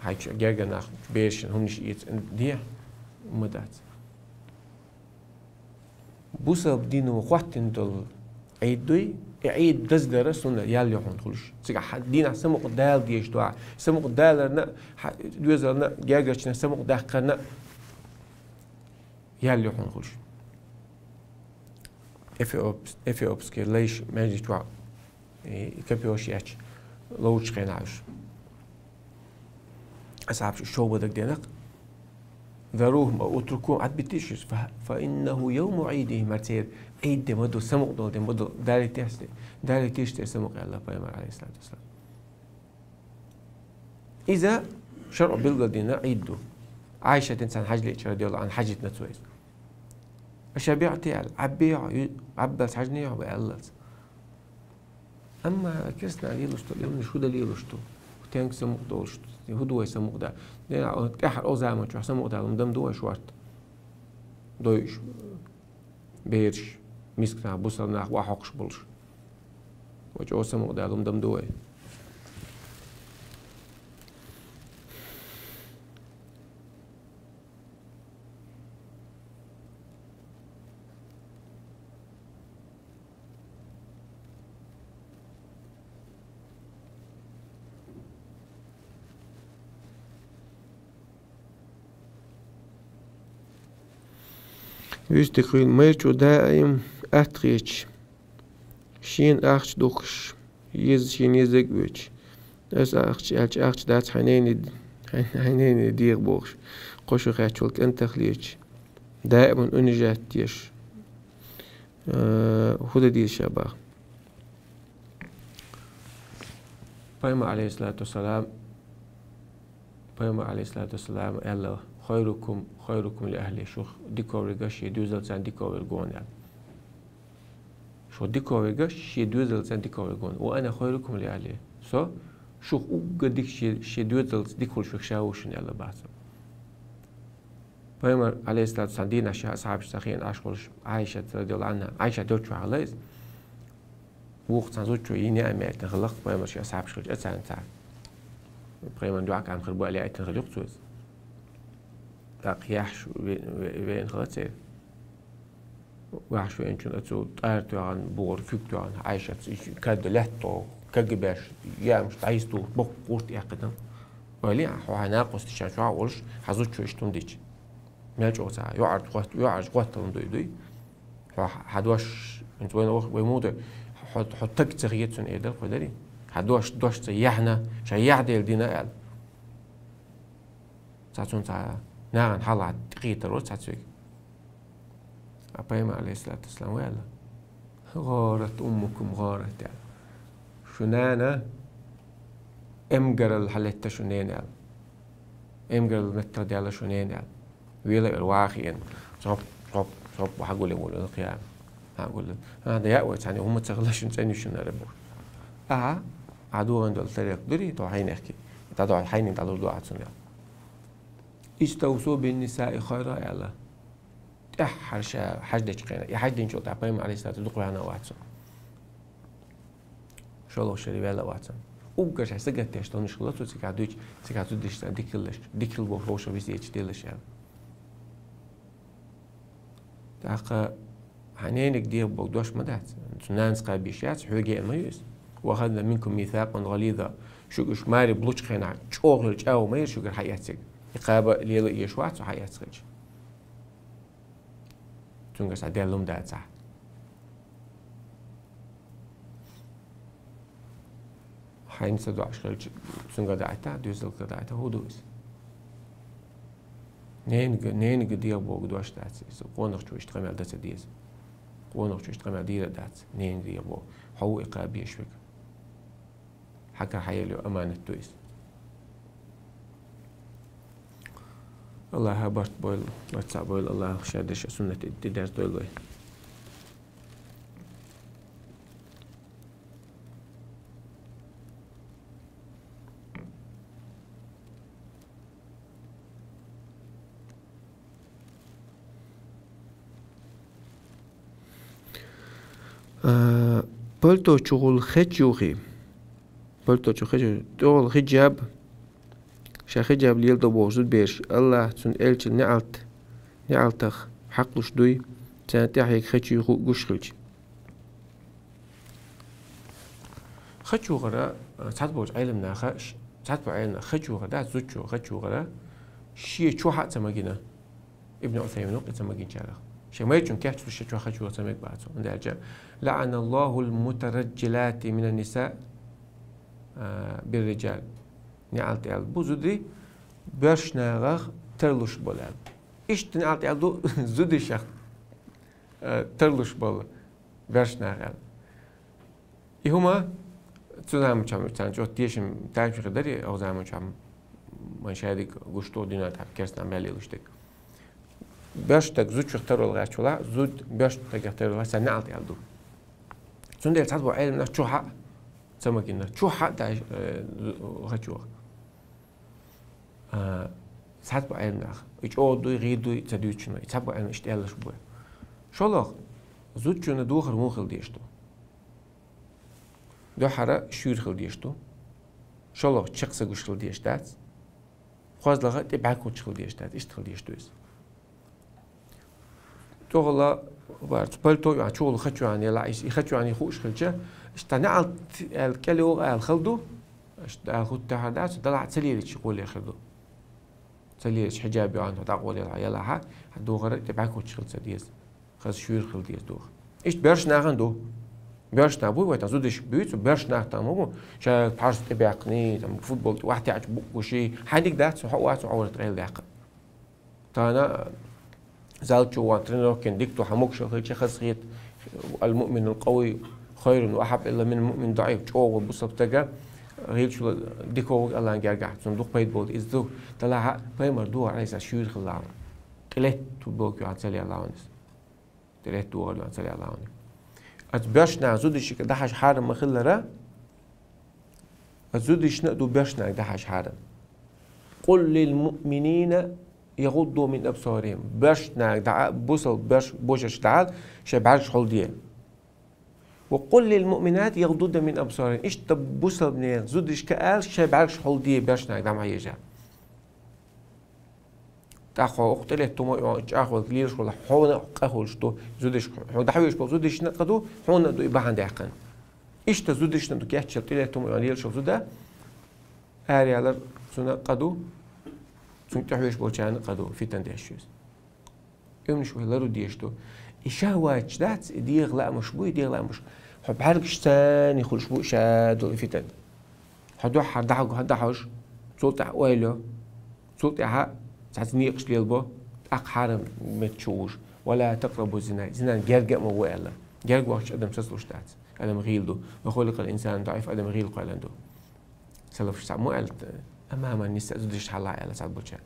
Хьайчу гергара нах берашна хӀуманаш эца дехьа ма дац. Бусалба дино хӀоттийна долу Ӏийд дуй, и Ӏийд даздара сунна ял ю хьуна хуьлуш. Цигахь хьан дийнахь самукъа дала дезаш ду ахь. Самукъа даларна, хьан доьзална, гергарчарна самукъа даккхарна ял ю хьуна хуьлуш. Эфиопс-, эфиопский лайш маьждиг чохь, и, и капюш ечу ловчу хенахь уьш. Асхьабаш уьш шовба дагадеанакх. «ذروهم أو اتركوهم», Ӏадбитийша уьш, «ف-، فإنه يوم عيدهم», хӀара церан Ӏийд де ма ду, самукъа долу де ма ду, далийтеш те, далийтеш те самукъа аьлла пайхамар, алейхиссалату вассалам. Иза шарӀо билгалдина Ӏийд ду. Ӏайшатин царна хьажа лиъча, радияллаху Ӏанха, хьажийтина цо иза. «أشبعت؟» аьлла, «Ӏаббехьа, Ӏаббалц хьажнехьа вай?» аьллалц. Амма керстанаш лелош долу, и хӀуманаш хӀу дан лелош ду? Тенга самукъа долуш ду? ХӀу ду вай самукъа дан? Дера, тӀаьхьара о заман чохь самукъа далун дам ду вай шорта? Дойуш, бераш, миска нах, бусалба нах вахьокхуш болуш. Вай чӀогӀа самукъа далун дам ду вай? ВуьстагӀ хуьлу майрачо даим атта хеташ. Шена ахча духкуш, еза шена езаг а оьцуш. Аса ахча аьлча, ахча дац хьайн ненан, хьайн, хьайн ненан дегӀа бохуш. Кхо шо хаьттачул кӀантах леташ. Даиман унижать деш. Э, хӀу дан деза ша боху. Пайхамар, алейхиссалату вассалам, Пайхамар, алейхиссалату вассалам, аьлла: «خيركم خيركم لأهله», шух дикаверг шен доьзалцарна дикаверг ву аьлла. Шух дикаверг шен доьзалцарна дикаверг ву аьлла. «وأنا خيركم لأهلي». Со шух уггар дика шен, шен доьзалца дика хуьлуш верг ша ву шуна аьлла боху цо. Пайхамар, алейхиссалату вассалам, дийнахь ша асхьабашца хиъна Ӏаш волуш, Ӏайшат, радияллаху Ӏанха, Ӏайшат йолччохь хилла иза. Вукху цхьана зудчо йина яа меътина хилла-кх пайхамар шен асхьабашкахь, царна цара. Пайхамарна дуьхьа кхаьбна хир бу аьлла яийтина хилла-кх цо иза. ТӀаккха яхьаш ве-, ве-, веана хилла церан. Ваьхьаш веанчунна оцу тӀара тоьхна, бугӀар куьг тоьхна, Ӏайшатца и кад лаьтта, каг беш, яамаш дӀайса духуш, боккха къурт эккхийтина. Ойла е, хьо хьайн накъосташна чохь а волуш, хьан зудчо иштта хӀума дича. Мел чӀогӀа ца, йоӀарчу гӀот-, йоӀарчу гӀоттална дуй, дуй. Хьо, хьан дош, хӀинца вайна вай муха ду, хьо, хьо таг ца хета цунна, эр дара кхо дарий. Хьан дош, дош ца яьхьна, ша яхь дела дина аьлла. Цхьа цунна цхьа нахана хьалха тӀекхийтар вара цхьацца вега. А пайхамар, алейхиссалату вассалам, вай аьлла: «غارت أمكم غارت», аьлла. Шун нана эмгаралла хьалетта шун нена аьлла. Эмгаралла меттах даьлла шун нена аьлла. Вела а вела ваха хиъна. Цхьоп, цхьоп, цхьоп, хьагуллин волу кхиана. Хьагуллин. А, да яа вай цхьаьна, хӀума ца хилла шун цӀена ю шун ара бу. Ахьа, ахьа дугӀина долу тарекъ дуьрий, тхо хьайнехки. ДӀадохьу хьайниг дӀалур ду ахьа цунна аьлла. «Иставсу бин нисаи хайра», аьлла. ТӀеххьара ша хьаж дечу хенахь, и хьаж динчул тӀаьхьа пайхамар, алейхиссалату, дукха ваьхна вац. ШолгӀа шаре ваьлла вац. Уггар ша сагатдеш тонуш хилла цо, цигахь дуьйцу, цигахь цу дешца дика хилалаш, дика хила бохуш вовшах весеташ делаш аьлла. ТӀаккха хьан нениг дегӀ боху дош ма дац. Цу нанас кхаба йиш яц, хьоьга ян ма ю иза. «Ва ахазна минкум мисакъан гӀализа». Шуьга уьш маре болчу хенахь чӀогӀа йолу чӀагӀо ма яра шуьгара хьаэцнарг. И кхаба лела еш вац цо хьаэцна хилча. Цуьнгара схьа делла хӀума дацахь. Хьайна ца доӀуш хилча, цуьнгара даӀийтахь, доьзалгара даӀийтахь, хӀун ду иза? Ненага, ненага дегӀ боху дош дац иза. Къонахчо иштта къамел дан ца деза. Къонахчо иштта къамел дийр а дац. Ненага дегӀ боху. Хьо ву и кхаба еш верг. Хьан карахь хьаелла йолу аманат ду иза. АллахӀа барт бойла, барт цхьаъ бойла, АллахӀа шадерш а суннат тӀедерзадойла вай. А, пальто чухула хечуьйхи. Пальто чу хечуьйхи. ТӀехула хиджаб. Ша хиджаб леладо боху зудабераш, АллахӀ, цуьнан элчан неӀалт, неӀалтах хьакхалуш дуй, царна тӀаьхье хечуьйху гуш хилча. Хечуьйхар, а, цхьаболчу Ӏеламнаха, ш-, цхьаболчу Ӏеламнаха хечуьйхар дац, зудчо хечуьйхар, шен чохь а ца магийна. Ибн Усаймин ву-кх и ца магийначарах. Шен майрачун кечдеш шен чохь хечуьйхар ца мега боху цо. ХӀунда аьлча: «ЛаӀаналлахул мутараджжилати минан ниса, а, бирриджал». НеӀалт аьлла бу зударий боьрша нахах тарлуш болу аьлла. Иштта неӀалт аьлла ду зударшах, а, тарлуш болу боьрша нах аьлла. И хӀума цу заманчохь царна чӀогӀа тешам, тайпа хир дара, оха заманчохь, вайн шадерг гуш ду дуьнен тӀехь керстанаш мел лелош дерг. Боьрша стаг зудчух тарло гӀерташ валахь, зуда боьрша стагах тарло гӀерташ, царна неӀалт аьлла ду. Цундела цхьаболу Ӏеламнах чохь а ца магийна, чохь а даьш, э, зу-, хечуьйху. А, цхьаболу Ӏеламнах. И чӀогӀа дуй, гӀийр дуй, ца дуьйцучунна. И цхьаболу Ӏеламнах иштта аьлларш бу. ШолгӀа, зудчунна духар муха хила дезаш ду? Дуьххьара шуьйра хила дезаш ду. ШолгӀа, чекх ца гуш хила дезаш дац. КхозлагӀа, тӀе бӀаьрг кхочуш хила дезаш дац. Иштта хила дезаш ду иза. ТӀехула, варца, пальто а, чухула хечуьйхна елахь, и хечуьйхна хууш хилча, иштта неӀалт аьлла кӀел йогӀу аьлла хала ду, иштта аьлла хӀуттахьара дац, делахь а ца лелийча гӀоле хир ду. Ца лелийча хиджаб йохьна дӀакъовла елахь, хьан духар тӀе бӀаьрг кхочуш хила ца деза. Хаза шуьйра хила деза духар. Иштта боьрша нахана ду. Боьрша нах буй вай, тхан зударш буьйцу, боьрша нах тхан ма бу. Ша пхьарс тӀе баьккхиний, там, футбол тӀе вахтехь букъ гуший, хьайниг дац, хьо вац, хьо вара тӀе гӀайла даьккха. Тхана зал чу ван тренировкин дика ду, хьан могушалла хилча хазахета, «Ал-муъминул къавий хайрун ва ахьаббу илаллахӀ минал муъминид даӀиф», чӀогӀа бусалба стага гӀийлачул дика вогӀу Аллахьан гергахь, цунна дукха пайда болу иза ду. Делахь а пайхамар духар, Ӏалайхиссалам, шуьйра хилла ван. Къилет ту боху юьхьан ца лела ван иза. ТӀелетта духар юьхьан ца лела ван. Аса боьрша нах зударшка дӀахьажа хьарам ма хиллара, аса зударшна а ду боьрша нах дӀахьажа хьарам. «Къул лил муъминина ягӀудду мин абсарихим». Боьрша нах дӀа, бусалба боьрша божаршка дӀаала, шайн бӀаьргаш хьулде. «Ва къул лил муъминати ягӀдудна мин абсарихин». Иштта бусалба нехан зударшка ала, шайн бӀаьргаш хьулде, боьрша нах дӀа ма хьежа. ТӀаккха хьо оха тӀелетта хӀума а йолу, чӀагӀвелла лелаш волу хьуна а къа хуьлуш ду, зудаш, хьо дӀахьоьжуш болу зудашна а къа ду, хьуна а ду и бахьана даьккхина. Иштта зудашна а ду кеччалла тӀелетта хӀума а йолу лелаш волу зуда, араялар цунна а къа ду, цунна тӀехьоьжуш болчарна а къа ду, фитан деш ю иза. Уьш вай лару дезаш ду. И шахӀваташ дац, и дегӀан лаамаш бу, и дегӀан лаамаш. Хьо бӀаьргаш царна хуьлуш бу ша долу и фитан. Хьо дуьххьара дӀахьо-, дӀахьош, цул тӀаьхьа ойла йо, цул тӀаьхьа цхьацца некъаш лелабо, тӀаккха хьарам метта чу вуш. «Ва ла такърабу зина», зинан герга а ма ву аьлла. Герга вахча адам сацалуш дац. Адам гӀийла ду. «Ва хуликъал инсану даӀифа», адам гӀийла кхоьллина ду. Салафаш цхьаъ ма аьлла, амаман ниса, зудаш хьалха аьлла цхьаболчара.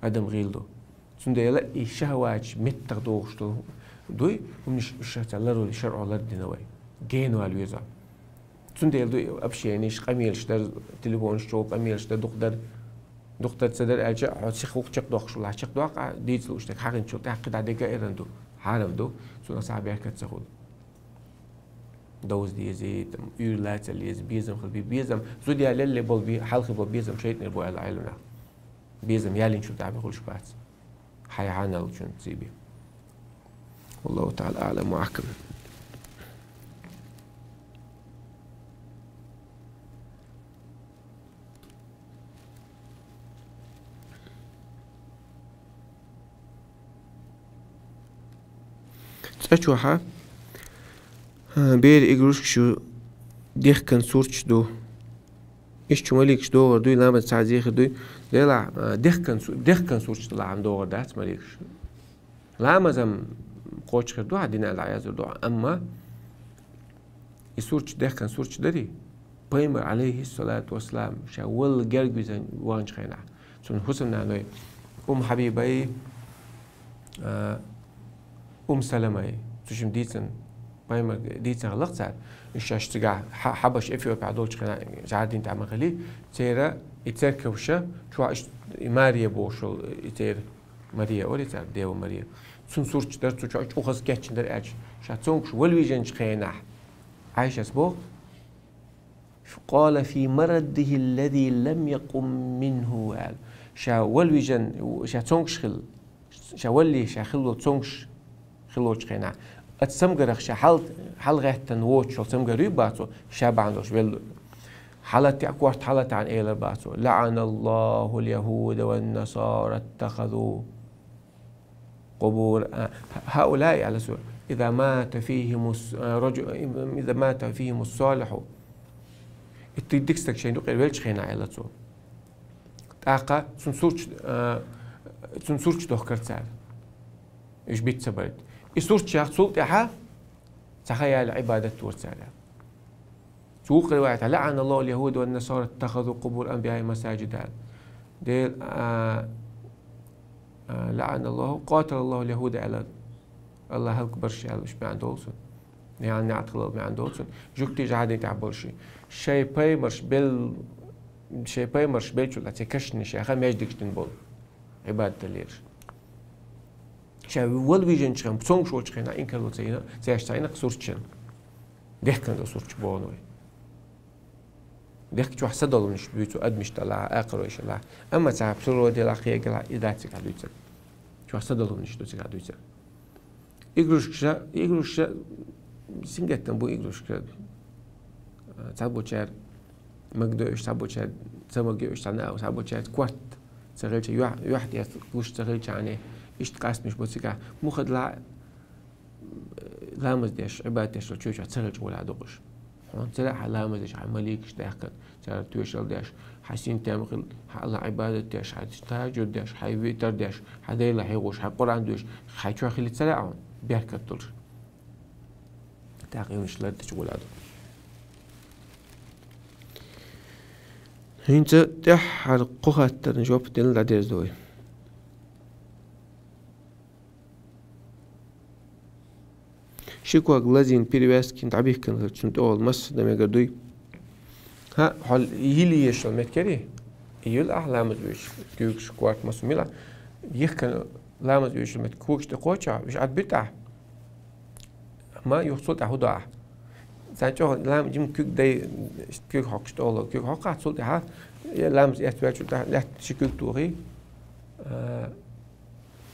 Адам гӀийла ду. Цундела и шахӀваташ меттах дохуш ду, дуй, хӀуманаш уьш ца ларвала шарӀо лардина вай. Генвала веза. Цундела ду и общениш, къамелаш дар, телефонаш чу къамелаш дар, дукха дар. Дукха ца дара аьлча, хьо сиха гӀуллакх чакхдоаккхаш валахь, чакхдоаккх, дийцалуш дерг хьагӀинчул тӀаьхьа кхидӀа дега а эрна ду. Хьарам ду. Цунах цхьа беркат ца хул. Довза деза, там, уьйр лаца леза, безам хила, би-, безам, зуда ялале бола би-, хьалхе бола безам шайтӀанера бу аьлла Ӏилманах. Безам ялийначул тӀехьа бехулаш бац. Хьай хьанал чун цӀий бе. والله تعالى أعلم وأحكم. ЦӀа чу хьа, а, берий игрушкаш ю, дехкан сурташ ду. Иштта чу маликаш догӀар дуй, ламаз цхьа зехар дуй. Делахь, а, дехкан су-, дехкан сурташ далахь хӀама догӀар дац маликаш. Ламаз-м кхочуш хир ду хьа, дина дӀаязур ду хьа. Амма и сурташ, дехкан сурташ дарий, пайхамар, Ӏалайхи ссалату вассалам, ша валла герга визан ваханчу хенахь, цунна хӀусамнаной, Умм Хьабибай, а, Умм Саламай, цу шимма дийцина, пайхамар дийцина хилла-кх цара. Уьш шаьш цигахь Хьа-, Хьабаш, Эфиопехь долчу хенахь, жӀардина тӀехь ма хили, церан и церковаш чохь иштта и Мария бохуш йолу, и церан Мария, ори цара, Дева Мария. Цун сурташ дара, цу чохь чӀогӀа хаза кечйина дара аьлча, ша цомгуш вала вижначу хенахь, Ӏайшас боху: «قال في مرضه الذي لم يقم منه», аьлла. Ша вала вижан, ша цомгуш хилла. Ша валлий, ша хилла цомгуш хиллачу хенахь. Оцу цамгарах ша хьал-, хьалагӀаьттина воцуш йолу цамгар юй бацо, ша бахьана долуш велла. ХьалатеӀа, корта хьалатаьӀна элар бацо: «لعن الله اليهود والنصارى اتخذوا قبور، а, هؤلاء», аьлла цо, «إذا مات فيهم الص-، а, رجل، إذا مات فيهم الصالح». И дика стаг шайн юкъера велчу хенахь, аьлла цо. ТӀаккха цунна сурташ, а, цунна сурташ дохкара цара. Уьш биц ца барт. И сурташ яхна цул тӀаьхьа цхьа хан яьлла Ӏибадат дора цара. Цу вукху риваятехь: «لعن الله اليهود والنصارى اتخذوا قبور أنبيائهم مساجد», аьлла. Дела, а, а, «لعن الله، قاتل الله اليهود», аьлла. Аллах хӀаллакбарш аьлла, уьш маьӀна долу цунна. Ян неӀат хилла маьӀна долу цунна. Жуьгтий жӀардина тӀехь болуш. Шайн пайхамарш бел-, шайн пайхамарш беллачул тӀаьхьа церан кешнаш яха маьждигаш дина болу. Ӏибадат даллераш. Ша вала вижначу хенахь, цомгуш волчу хенахь инкарло ца йина, цаьш ца йина сурташна. Дехкан долу сурташ боху вай. Дехка чохь садолунаш дуьйцу адамаш далахь, акхаройш далахь. Амма цхьа природа делахь, кхегалахь, и дац цигахь дуьйцург. Чохь садолунаш ду цигахь дуьйцург. Игрушкаша, игрушкаша, сингаттам бу игрушка. Цхьаболчара магадо уьш, цхьаболчара ца магадо уьш, цхьана а, цхьаболчаьрца корта ца хилча, юьхь-, юьхь тӀе гуш ца хилча, иштта къастамаш бу цигахь. Мухадла ламаз деш, Ӏибадат деш, чу чохь ца хилча гӀолехь дукхуш. Хьуна ца лаьа хьан ламаз деш, хьан маликаш даьккхина, цара тоьшалла деш, хьан синтем хила, хьан Аллах Ӏибадат деш, хьан тахажуд деш, хьан витар деш, хьан Дела хьехош, хьан Къуръан доьшуш, хьан чохь хили ца лаьа хьуна, беркат долуш. ТӀаккха уьш лардича гӀолехь ду. ХӀинца тӀаьххьара кху хаттарна жоп делла дӀадерзадо вай. Ши ког лазийна, перевязкина дӀабихкина хилча, цунна тӀехула массо а дан мегар дуй? ХӀаъ, хьо йила езаш йолу меттиг яра и? И йила ахь ламаз оьцуш, куьйгаш, корта, массо а мила ахь? Йихкина ламаз оьцуш йолу меттиг когаш тӀе кхоччехь, уьш Ӏад битахь? Амма юха цул тӀаьхьа хӀун до ахь? Цхьана чӀогӀа лам-, жима куьг дай, куьг хьокхуш тӀехула, куьг хьокхахь, цул тӀаьхьа, я ламаз эцвелчул тӀаьхьа лаьтта ши куьг тухий, а,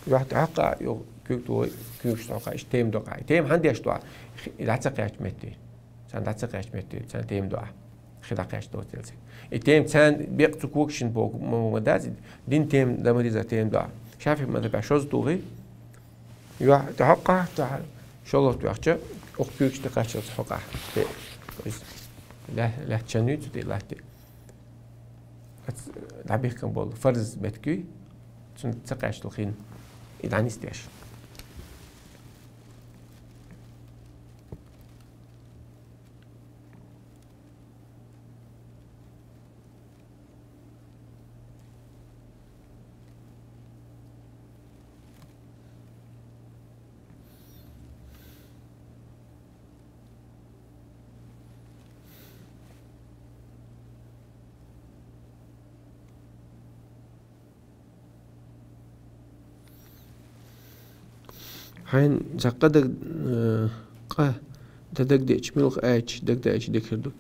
юьхь тӀе хьокхахь, юха куьг тухий, куьйгаш тӀе хьокхахь, иштта тайм до ахь. И тайм хьан деш ду ахь? И дӀа ца кхаьчча метте. Царна дӀа ца кхаьчча метте, царна тайм до ахь. Хи дӀакхаьчча доцу цаьрца. И тайм царна бекъ цу когашна боху ма, ма дац, дин тайм, ламаз дезар тайм до ахь. ШафиӀи мазхабехь шозза тухий, юьхь тӀе хьокхахь, тӀаьхьа шолгӀа тоьхча, оха куьйгаш тӀе кхаччалц хьокхахь. Те, иза лаьтта чан юй цу тӀе латте. Ац-, дӀабихкан болу фарз меттиг юй, цунна ца кхаьччалц хин, и дӀанисдеш. Хьайна цхьа къа даг-, э, къа дан дагадеача, муьлха аьлча, дагадаьча дика хир ду.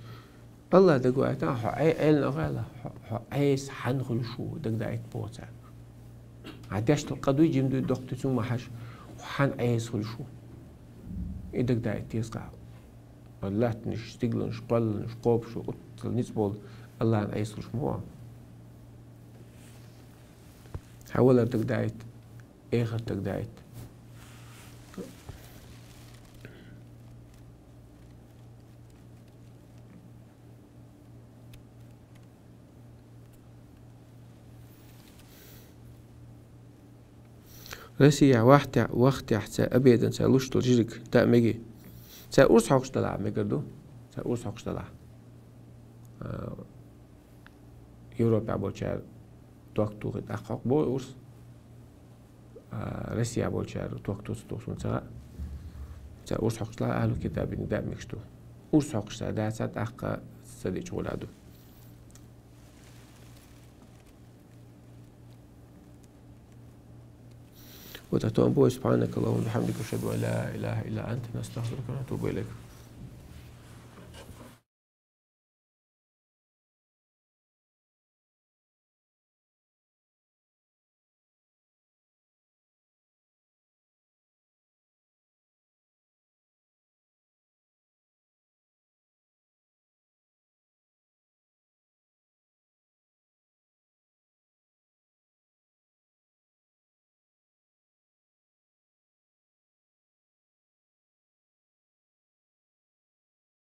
Аллахӏ дагадоуьйту, хьо Ӏе-, Ӏелла агӀала, хьо, хьо Ӏеса хьан хуьлуш ву, дагадаийта боху царна. Хьан дешнал къа дуй, жима дуй, доккха дуй, цунна ма хьажа, хьо хьан Ӏеса хуьлуш ву. И дагадаийта деза-кх. Лаьттанаш, стигланаш, кхоьлланаш, кхобуш, уттал ницкъ болу Аллахӏан Ӏеса хуьлуш ма ву. Хьан валар дагадаийта, эхарт дагадаийта. Россия вахтехь, вахтехь цара обедана, цара луш долу жижиг даа мегий? Цара урс хьокхуш делахь мегар ду. Цара урс хьокхуш делахь. А, Европехь болчара ток тухий тӀаккха хьокху боху урс. А, Россия болчара ток туца тухуш ца хаьа. Цара урс хьокхуш делахь, ахьлу китабина даа мегаш ду. Урс хьокхуш цара дацахь, тӀаккха ца дича гӀур ду. Вот о том будет. سبحانك اللهم وبحمدك، أشهد أن لا إله إلا أنت، نستغفرك ونتوب إليك.